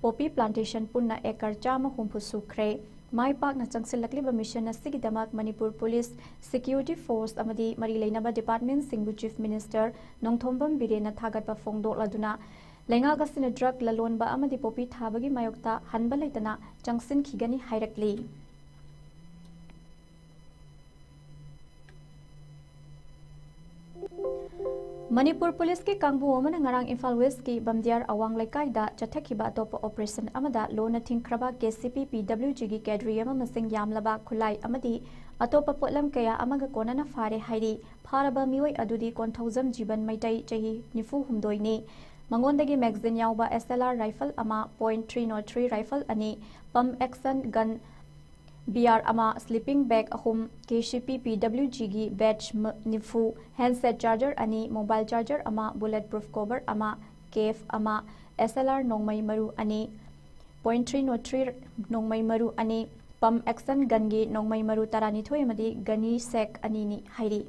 ꯄꯣꯄꯤ ꯄ꯭ꯂꯥꯟꯇꯦꯁꯟ ꯄꯨꯟꯅ ꯑꯦꯀꯔ ꯆꯥꯝꯃ ꯍꯨꯝꯐꯨ ꯁꯨꯈ꯭ꯔꯦ꯫ ꯃꯥꯏ ꯄꯥꯛꯅ ꯆꯪꯁꯤꯜꯂꯛꯂꯤꯕ ꯃꯤꯁꯟ ꯑꯁꯤꯒꯤꯗꯃꯛ ꯃꯅꯤꯄꯨꯔ ꯄꯨꯂꯤꯁ, ꯁꯦꯀ꯭ꯌꯨꯔꯤꯇꯤ ꯐꯣꯔꯁ ꯑꯃꯗꯤ ꯃꯔꯤ ꯂꯩꯅꯕ ꯗꯤꯄꯥꯔꯠꯃꯦꯟꯁꯤꯡꯕꯨ ꯆꯤꯐ ꯃꯤꯅꯤꯁꯇꯔ ꯅꯣꯡꯊꯣꯝꯕꯝ ꯕꯤꯔꯦꯟꯅ ꯊꯥꯒꯠꯄ ꯐꯣꯡꯗꯣꯛꯂꯗꯨꯅ ꯂꯩꯉꯥꯛ ꯑꯁꯤꯅ ꯗ꯭ꯔꯒ ꯂꯂꯣꯟꯕ ꯑꯃꯗꯤ ꯄꯣꯄꯤ ꯊꯥꯕꯒꯤ ꯃꯥꯌꯣꯛꯇ ꯍꯟꯕ ꯂꯩꯇꯅ ꯆꯪꯁꯤꯟꯈꯤꯒꯅꯤ ꯍꯥꯏꯔꯛꯂꯤ꯫ ꯃꯅꯤꯄꯨꯔ ꯄꯨꯂꯤꯁꯀꯤ ꯀꯥꯡꯕꯨ ꯑꯃꯅ ꯉꯔꯥꯡ ꯏꯝꯐꯥꯜ ꯋꯦꯁꯀꯤ ꯕꯝꯗꯤꯌꯥꯔ ꯑꯋꯥꯡ ꯂꯩꯀꯥꯏꯗ ꯆꯠꯊꯈꯤꯕ ꯑꯇꯣꯞꯄ ꯑꯣꯄꯔꯦꯁꯟ ꯑꯃꯗ ꯂꯣꯟꯅ ꯊꯤꯡꯈ꯭ꯔꯕ ꯀꯦ ꯁꯤ ꯄꯤ ꯄꯤ ꯗꯕ꯭ꯂꯤꯎ ꯖꯤꯒꯤ ꯀꯦꯗ꯭ꯔꯤ ꯑꯃ ꯃꯁꯤꯡ ꯌꯥꯝꯂꯕ ꯈꯨꯠꯂꯥꯏ ꯑꯃꯗꯤ ꯑꯇꯣꯞꯄ ꯄꯣꯠꯂꯝ ꯀꯌꯥ ꯑꯃꯒ ꯀꯣꯟꯅꯅ ꯐꯥꯔꯦ ꯍꯥꯏꯔꯤ꯫ ꯐꯥꯔꯕ ꯃꯤꯑꯣꯏ ꯑꯗꯨꯗꯤ ꯀꯣꯟꯊꯧꯖꯝ ꯖꯤꯕꯟ ꯃꯩꯇꯩ, ꯆꯍꯤ ꯅꯤꯐꯨ ꯍꯨꯝꯗꯣꯏꯅꯤ꯫ ꯃꯉꯣꯟꯗꯒꯤ ꯃꯦꯒꯖꯤꯟ ꯌꯥꯎꯕ ꯑꯦꯁ ꯑꯦꯜ ꯑꯥꯔ ꯔꯥꯏꯐꯜ ꯑꯃ, point three not three rifle ꯑꯅꯤ, pump action gun B R ꯑꯃ, ꯁ꯭ꯂꯤꯄꯤꯡ ꯕꯦꯒ ꯑꯍꯨꯝ, ꯀꯦ ꯁꯤ ꯄꯤ ꯄꯤ ꯗꯕ꯭ꯂꯤꯎ ꯖꯤꯒꯤ ꯕꯦꯗꯖ ꯃ-, ꯅꯤꯐꯨ, ꯍꯦꯟꯗꯁꯦꯠ ꯆꯥꯔꯖꯔ ꯑꯅꯤ, ꯃꯣꯕꯥꯏꯜ ꯆꯥꯔꯖꯔ ꯑꯃ, ꯕꯨꯂꯦꯠ ꯄ꯭ꯔꯨꯐ ꯀꯣꯚꯔ ꯑꯃ, ꯀꯦꯞ ꯑꯃ, ꯑꯦꯁ ꯑꯦꯜ ꯑꯥꯔ ꯅꯣꯡꯃꯩ ꯃꯔꯨ ꯑꯅꯤ, ꯄꯣꯏꯟꯠ ꯊ꯭ꯔꯤ ꯅꯣꯠ ꯊ꯭ꯔꯤ ꯅꯣꯡꯃꯩ ꯃꯔꯨ ꯑꯅꯤ, ꯄꯝꯞ ꯑꯦꯛꯁꯟ ꯒꯟꯒꯤ ꯅꯣꯡꯃꯩ ꯃꯔꯨ ꯇꯔꯥꯅꯤꯊꯣꯏ ꯑꯃꯗꯤ ꯒꯅꯤ ꯁꯦꯛ ꯑꯅꯤꯅꯤ ꯍꯥꯏꯔꯤ꯫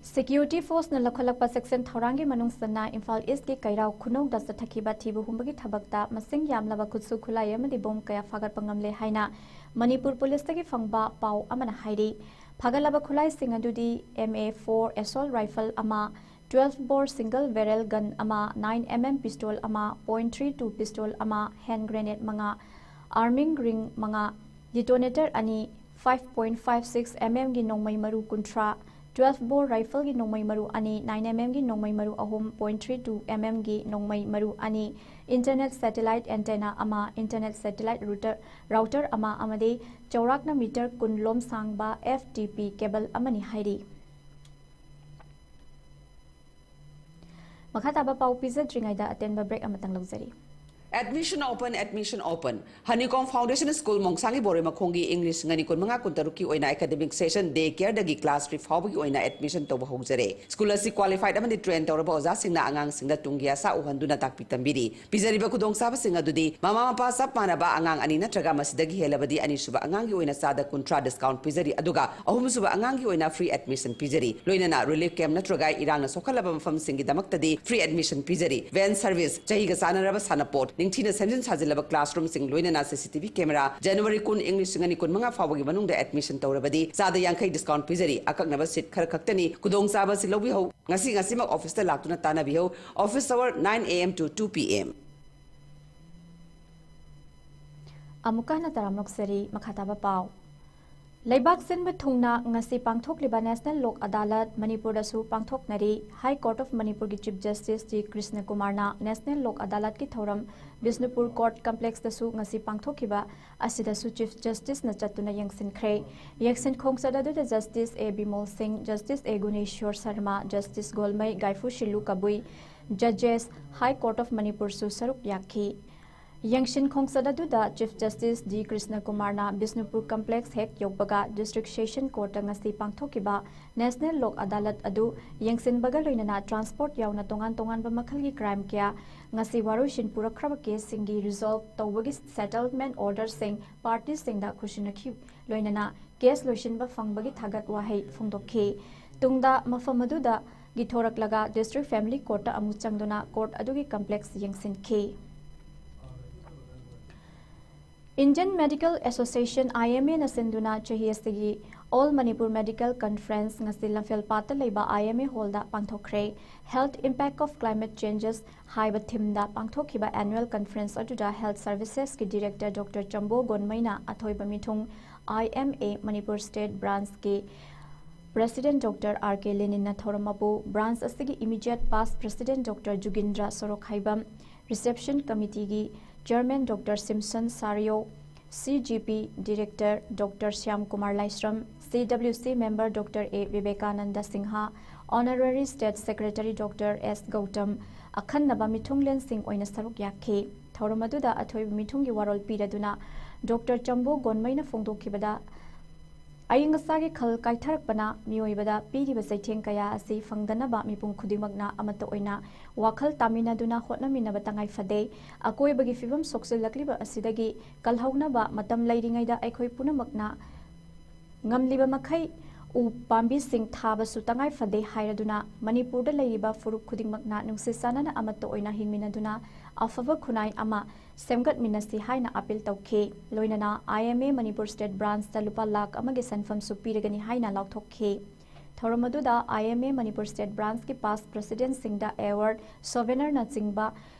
ꯁꯦꯀ꯭ꯌꯨꯔꯤꯇꯤ ꯐꯣꯔꯁꯅ ꯂꯧꯈꯠꯂꯛꯄ ꯆꯦꯛꯁꯤꯟ ꯊꯧꯔꯥꯡꯒꯤ ꯃꯅꯨꯡ ꯆꯟꯅ ꯏꯝꯐꯥꯜ ꯏꯁꯀꯤ ꯀꯩꯔꯥꯎ ꯈꯨꯅꯧꯗ ꯆꯠꯊꯈꯤꯕ ꯊꯤꯕ ꯍꯨꯝꯕꯒꯤ ꯊꯕꯛꯇ ꯃꯁꯤꯡ ꯌꯥꯝꯂꯕ ꯈꯨꯠꯁꯨ ꯈꯨꯠꯂꯥꯏ ꯑꯃꯗꯤ ꯕꯣꯝ ꯀꯌꯥ ꯐꯥꯒꯠꯄ ꯉꯝꯂꯦ ꯍꯥꯏꯅ ꯃꯅꯤꯄꯨꯔ ꯄꯨꯂꯤꯁꯇꯒꯤ ꯐꯪꯕ ꯄꯥꯎ ꯑꯃꯅ ꯍꯥꯏꯔꯤ꯫ ꯐꯥꯒꯠꯂꯕ ꯈꯨꯠꯂꯥꯏꯁꯤꯡ ꯑꯗꯨꯗꯤ ꯑꯦꯝ ꯑꯦ ꯐꯣꯔ ꯑꯦꯁꯣꯜ ꯔꯥꯏꯐꯜ ꯑꯃ, ꯇ꯭ꯋꯦꯜꯐ ꯕꯣꯔ ꯁꯤꯡꯒꯜ ꯕꯦꯔꯦꯜ ꯒꯟ ꯑꯃ, ꯅꯥꯏꯟ ꯑꯦꯝ ꯑꯦꯝ ꯄꯤꯁꯇꯣꯜ ꯑꯃ, ꯄꯣꯏꯟꯠ ꯊ꯭ꯔꯤ ꯇꯨ ꯄꯤꯁꯇꯣꯜ ꯑꯃ, ꯍꯦꯟ ꯒ꯭ꯔꯦꯅꯦꯗ ꯃꯉꯥ, ꯑꯥꯔꯃꯤꯡ ꯔꯤꯡ ꯃꯉꯥ, ꯗꯤꯇꯣꯅꯦꯇꯔ ꯑꯅꯤ, five point five six M ꯑꯦꯝꯒꯤ ꯅꯣꯡꯃꯩ ꯃꯔꯨ ꯀꯨꯟꯊ꯭ꯔꯥ, ꯇ꯭ꯋꯦꯜꯐ ꯕꯣꯔ ꯔꯥꯏꯐꯜꯒꯤ ꯅꯣꯡꯃꯩ ꯃꯔꯨ ꯑꯅꯤ, ꯅꯥꯏꯟ ꯑꯦꯝ ꯑꯦꯝꯒꯤ ꯅꯣꯡꯃꯩ ꯃꯔꯨ ꯑꯍꯨꯝ, ꯄꯣꯏꯟꯠ ꯊ꯭ꯔꯤ ꯇꯨ ꯑꯦꯝ ꯑꯦꯝꯒꯤ ꯅꯣꯡꯃꯩ ꯃꯔꯨ ꯑꯅꯤ, ꯏꯟꯇꯔꯅꯦꯠ ꯁꯦꯇꯦꯂꯥꯏꯠ ꯑꯦꯟꯇꯦꯅꯥ ꯑꯃ, ꯏꯟꯇꯔꯅꯦꯠ ꯁꯦꯇꯦꯂꯥꯏꯠ ꯔꯨꯇꯔ, ꯔꯥꯎꯇꯔ ꯑꯃ ꯑꯃꯗꯤ ꯆꯥꯎꯔꯥꯛꯅ ꯃꯤꯇꯔ ꯀꯨꯟ ꯂꯣꯝ ꯁꯥꯡꯕ ꯑꯦꯐ ꯇꯤ ꯄꯤ ꯀꯦꯕꯜ ꯑꯃꯅꯤ ꯍꯥꯏꯔꯤ꯫ ꯃꯈꯥ ꯇꯥꯕ ꯄꯥꯎ ꯄꯤꯖꯗ꯭ꯔꯤꯉꯩꯗ ꯑꯇꯦꯟꯕ ꯕ꯭ꯔꯦꯛ ꯑꯃꯇꯪ ꯂꯧꯖꯔꯤ꯫ Admission open, admission open. Honeycomb Foundation School ꯃꯣꯡꯁꯥꯡꯒꯤ ꯕꯣꯔꯣꯏ ꯃꯈꯣꯡꯒꯤ ꯏꯪ ꯂꯤꯁꯤꯡ ꯑꯅꯤ ꯀꯨꯟꯃꯉꯥ ꯀꯨꯟꯇꯔꯨꯛꯀꯤ ꯑꯣꯏꯅ academic session day care ꯗꯒꯤ class three ꯐꯥꯎꯕꯒꯤ ꯑꯣꯏꯅ admission ꯇꯧꯕ ꯍꯧꯖꯔꯦ꯫ School ꯑꯁꯤ qualified ꯑꯃꯗꯤ train ꯇꯧꯔꯕ ꯑꯣꯖꯥꯁꯤꯡꯅ ꯑꯉꯥꯡꯁꯤꯡꯗ ꯇꯨꯡꯒꯤ ꯑꯁꯥ ꯎꯍꯟꯗꯨꯅ ꯇꯥꯛꯄꯤ ꯇꯝꯕꯤꯔꯤ꯫ ꯄꯤꯖꯔꯤꯕ ꯈꯨꯗꯣꯡꯆꯥꯕꯁꯤꯡ ꯑꯗꯨꯗꯤ ꯃꯃꯥ ꯃꯄꯥ ꯆꯞ ꯃꯥꯟꯅꯕ ꯑꯉꯥꯡ ꯑꯅꯤ ꯅꯠꯇ꯭ꯔꯒ ꯃꯁꯤꯗꯒꯤ ꯍꯦꯜꯂꯕꯗꯤ ꯑꯅꯤꯁꯨꯕ ꯑꯉꯥꯡꯒꯤ ꯑꯣꯏꯅ ꯆꯥꯗ ꯀꯨꯟꯊ꯭ꯔꯥ discount ꯄꯤꯖꯔꯤ, ꯑꯗꯨꯒ ꯑꯍꯨꯝꯁꯨꯕ ꯑꯉꯥꯡꯒꯤ ꯑꯣꯏꯅ free admission ꯄꯤꯖꯔꯤ꯫ ꯂꯣꯏꯅꯅ relief camp ꯅꯠꯇ꯭ꯔꯒ ꯏꯔꯥꯡꯅ ꯁꯣꯛꯍꯜꯂꯕ ꯃꯐꯝꯁꯤꯡꯒꯤꯗꯃꯛꯇꯗꯤ free admission ꯄꯤꯖꯔꯤ꯫ Van service, ꯆꯍꯤꯒ ꯆꯥꯟꯅꯔꯕ ꯁꯥꯟꯅꯄꯣꯠ, ꯅꯤꯡꯊꯤꯅ ꯁꯦꯝꯖꯤꯟ ꯁꯥꯖꯤꯜꯂꯕ classroomꯁꯤꯡ, ꯂꯣꯏꯅꯅ CCTV camera꯫ January ꯀꯨꯟ, ꯏꯪ ꯂꯤꯁꯤꯡ ꯑꯅꯤ ꯀꯨꯟꯃꯉꯥ ꯐꯥꯎꯕꯒꯤ ꯃꯅꯨꯡꯗ admission ꯇꯧꯔꯕꯗꯤ ꯆꯥꯗ ꯌꯥꯡꯈꯩ discount ꯄꯤꯖꯔꯤ꯫ ꯑꯀꯛꯅꯕ seat ꯈꯔ ꯈꯛꯇꯅꯤ꯫ ꯈꯨꯗꯣꯡꯆꯥꯕ ꯑꯁꯤ ꯂꯧꯕꯤꯍꯧ꯫ ꯉꯁꯤ ꯉꯁꯤꯃꯛ officeꯇ ꯂꯥꯛꯇꯨꯅ ꯇꯥꯟꯅꯕꯤꯍꯧ꯫ Office hour nine A M to two P M꯫ ꯑꯃꯨꯛꯀ ꯍꯟꯅ ꯇꯔꯥꯝꯅ ꯑꯣꯛꯆꯔꯤ꯫ ꯃꯈꯥ ꯇꯥꯕ ꯄꯥꯎ꯫ ꯂꯩꯕꯥꯛ ꯁꯤꯟꯕ ꯊꯨꯡꯅ ꯉꯁꯤ ꯄꯥꯡꯊꯣꯛꯂꯤꯕ National ꯂꯣꯛ ꯑꯗꯥꯂꯠ ꯃꯅꯤꯄꯨꯔꯗꯁꯨ ꯄꯥꯡꯊꯣꯛꯅꯔꯤ꯫ High Court of ꯃꯅꯤꯄꯨꯔꯒꯤ Chief Justice G ꯀ꯭ꯔꯤꯁꯅ ꯀꯨꯃꯥꯔꯅ National ꯂꯣꯛ ꯑꯗꯥꯂꯠꯀꯤ ꯊꯧꯔꯝ ꯕꯤꯁꯅꯨꯄꯨꯔ Court Complexꯇꯁꯨ ꯉꯁꯤ ꯄꯥꯡꯊꯣꯛꯈꯤꯕ ꯑꯁꯤꯗꯁꯨ Chief Justiceꯅ ꯆꯠꯇꯨꯅ ꯌꯦꯡꯁꯤꯟꯈ꯭ꯔꯦ꯫ ꯌꯦꯡꯁꯤꯟ ꯈꯣꯡꯆꯠ ꯑꯗꯨꯗ Justice A ꯕꯤꯃꯣꯜ ꯁꯤꯡ, Justice A ꯒꯨꯅꯦꯁ꯭ꯋꯔ Sharma, Justice Golmei, ꯒꯥꯏꯐꯨ ꯁꯤꯜꯂꯨ Kabui, Judges, High Court of ꯃꯅꯤꯄꯨꯔꯁꯨ ꯁꯔꯨꯛ ꯌꯥꯈꯤ꯫ ꯌꯦꯡꯁꯤꯟ ꯈꯣꯡꯆꯠ ꯑꯗꯨꯗ Chief Justice D ꯀ꯭ꯔꯤꯁꯅ ꯀꯨꯃꯥꯔꯅ ꯕꯤꯁꯅꯨꯄꯨꯔ Complex ꯍꯦꯛ ꯌꯧꯕꯒ District Session Courtꯇ ꯉꯁꯤ ꯄꯥꯡꯊꯣꯛꯈꯤꯕ National ꯂꯣꯛ ꯑꯗꯥꯂꯠ ꯑꯗꯨ ꯌꯦꯡꯁꯤꯟꯕꯒ ꯂꯣꯏꯅꯅ transport ꯌꯥꯎꯅ ꯇꯣꯉꯥꯟ ꯇꯣꯉꯥꯟꯕ ꯃꯈꯜꯒꯤ crime ꯀꯌꯥ, ꯉꯁꯤ ꯋꯥꯔꯣꯏꯁꯤꯟ ꯄꯨꯔꯛꯈ꯭ꯔꯕ caseꯁꯤꯡꯒꯤ resolve ꯇꯧꯕꯒꯤ settlement orderꯁꯤꯡ partyꯁꯤꯡꯗ ꯈꯨꯠꯁꯤꯟꯅꯈꯤ, ꯂꯣꯏꯅꯅ case ꯂꯣꯏꯁꯤꯟꯕ ꯐꯪꯕꯒꯤ ꯊꯥꯒꯠ ꯋꯥꯍꯩ ꯐꯣꯡꯗꯣꯛꯈꯤ꯫ ꯇꯨꯡꯗ ꯃꯐꯝ ꯑꯗꯨꯗꯒꯤ ꯊꯣꯔꯛꯂꯒ District Family Courtꯇ ꯑꯃꯨꯛ ꯆꯪꯗꯨꯅ court ꯑꯗꯨꯒꯤ complex ꯌꯦꯡꯁꯤꯟꯈꯤ꯫ Indian Medical Association, IMAꯅ ꯁꯤꯟꯗꯨꯅ ꯆꯍꯤ ꯑꯁꯤꯒꯤ All Manipur Medical Conference ꯉꯁꯤ ꯂꯝꯐꯦꯜꯄꯥꯠꯇ ꯂꯩꯕ IMA hallꯗ ꯄꯥꯡꯊꯣꯛꯈ꯭ꯔꯦ꯫ Health Impact of Climate Changes ꯍꯥꯏꯕ themeꯗ ꯄꯥꯡꯊꯣꯛꯈꯤꯕ annual conference ꯑꯗꯨꯗ Health Servicesꯀꯤ Director Doctor ꯆꯝꯕꯣ ꯒꯣꯟꯃꯩꯅ ꯑꯊꯣꯏꯕ ꯃꯤꯊꯨꯡ, IMA Manipur State Branchꯀꯤ President Doctor R K ꯂꯦꯅꯤꯟꯅ ꯊꯧꯔꯝ ꯑꯗꯨ branch ꯑꯁꯤꯒꯤ immediate past President Doctor ꯖꯨꯒꯤꯟꯗ꯭ꯔ Sorokhaibam, Reception Committeeꯒꯤ Chairman Doctor Simpson ꯁꯥꯔꯤꯌꯣ, CGP Director Doctor Shyam Kumar Laishram, CWC Member Doctor A Vivekananda Singh, Honorary State Secretary Doctor S Gautam, ꯑꯈꯟꯅꯕ ꯃꯤꯊꯨꯡꯂꯦꯟꯁꯤꯡ ꯑꯣꯏꯅ ꯁꯔꯨꯛ ꯌꯥꯈꯤ꯫ ꯊꯧꯔꯝ ꯑꯗꯨꯗ ꯑꯊꯣꯏꯕ ꯃꯤꯊꯨꯡꯒꯤ ꯋꯥꯔꯣꯜ ꯄꯤꯔꯗꯨꯅ Doctor ꯆꯝꯕꯣ ꯒꯣꯟꯃꯩꯅ ꯐꯣꯡꯗꯣꯛꯈꯤꯕꯗ, ꯑꯏꯪ ꯑꯁꯥꯒꯤ ꯈꯜ ꯀꯥꯏꯊꯔꯛꯄꯅ ꯃꯤꯑꯣꯏꯕꯗ ꯄꯤꯔꯤꯕ ꯆꯩꯊꯦꯡ ꯀꯌꯥ ꯑꯁꯤ ꯐꯪꯗꯅꯕ ꯃꯤꯄꯨꯝ ꯈꯨꯗꯤꯡꯃꯛꯅ ꯑꯃꯠꯇ ꯑꯣꯏꯅ ꯋꯥꯈꯜ ꯇꯥꯃꯤꯟꯅꯗꯨꯅ ꯍꯣꯠꯅꯃꯤꯟꯅꯕ ꯇꯉꯥꯏ ꯐꯗꯦ꯫ ꯑꯀꯣꯏꯕꯒꯤ ꯐꯤꯕꯝ ꯁꯣꯛꯆꯤꯜꯂꯛꯂꯤꯕ ꯑꯁꯤꯗꯒꯤ ꯀꯜꯍꯧꯅꯕ ꯃꯇꯝ ꯂꯩꯔꯤꯉꯩꯗ ꯑꯩꯈꯣꯏ ꯄꯨꯝꯅꯃꯛꯅ ꯉꯝꯂꯤꯕ ꯃꯈꯩ ꯎ ꯄꯥꯝꯕꯤꯁꯤꯡ ꯊꯥꯕꯁꯨ ꯇꯉꯥꯏ ꯐꯗꯦ ꯍꯥꯏꯔꯗꯨꯅ ꯃꯅꯤꯄꯨꯔꯗ ꯂꯩꯔꯤꯕ ꯐꯨꯔꯨꯞ ꯈꯨꯗꯤꯡꯃꯛꯅ ꯅꯨꯡꯁꯤ ꯆꯥꯟꯅꯅ ꯑꯃꯠꯇ ꯑꯣꯏꯅ ꯍꯤꯡꯃꯤꯟꯅꯗꯨꯅ ꯑꯐꯕ ꯈꯨꯟꯅꯥꯏ ꯑꯃ ꯁꯦꯝꯒꯠꯃꯤꯟꯅꯁꯤ ꯍꯥꯏꯅ ꯑꯥꯄꯤꯜ ꯇꯧꯈꯤ꯫ ꯂꯣꯏꯅꯅ I M A Manipur state ꯕ꯭ꯔꯥꯟꯁꯇ ꯂꯨꯄꯥ ꯂꯥꯈ ꯑꯃꯒꯤ ꯁꯦꯟꯐꯝꯁꯨ ꯄꯤꯔꯒꯅꯤ ꯍꯥꯏꯅ ꯂꯥꯎꯊꯣꯛꯈꯤ꯫ ꯊꯧꯔꯝ ꯑꯗꯨꯗ I M A Manipur state ꯕ꯭ꯔꯥꯟꯁꯀꯤ ꯄꯥꯁ ꯄ꯭ꯔꯦꯁꯤꯗꯦꯟꯠꯁꯤꯡꯗ ꯑꯦꯋꯥꯔꯗ, ꯁꯣꯚꯦꯅꯔꯅꯆꯤꯡꯕ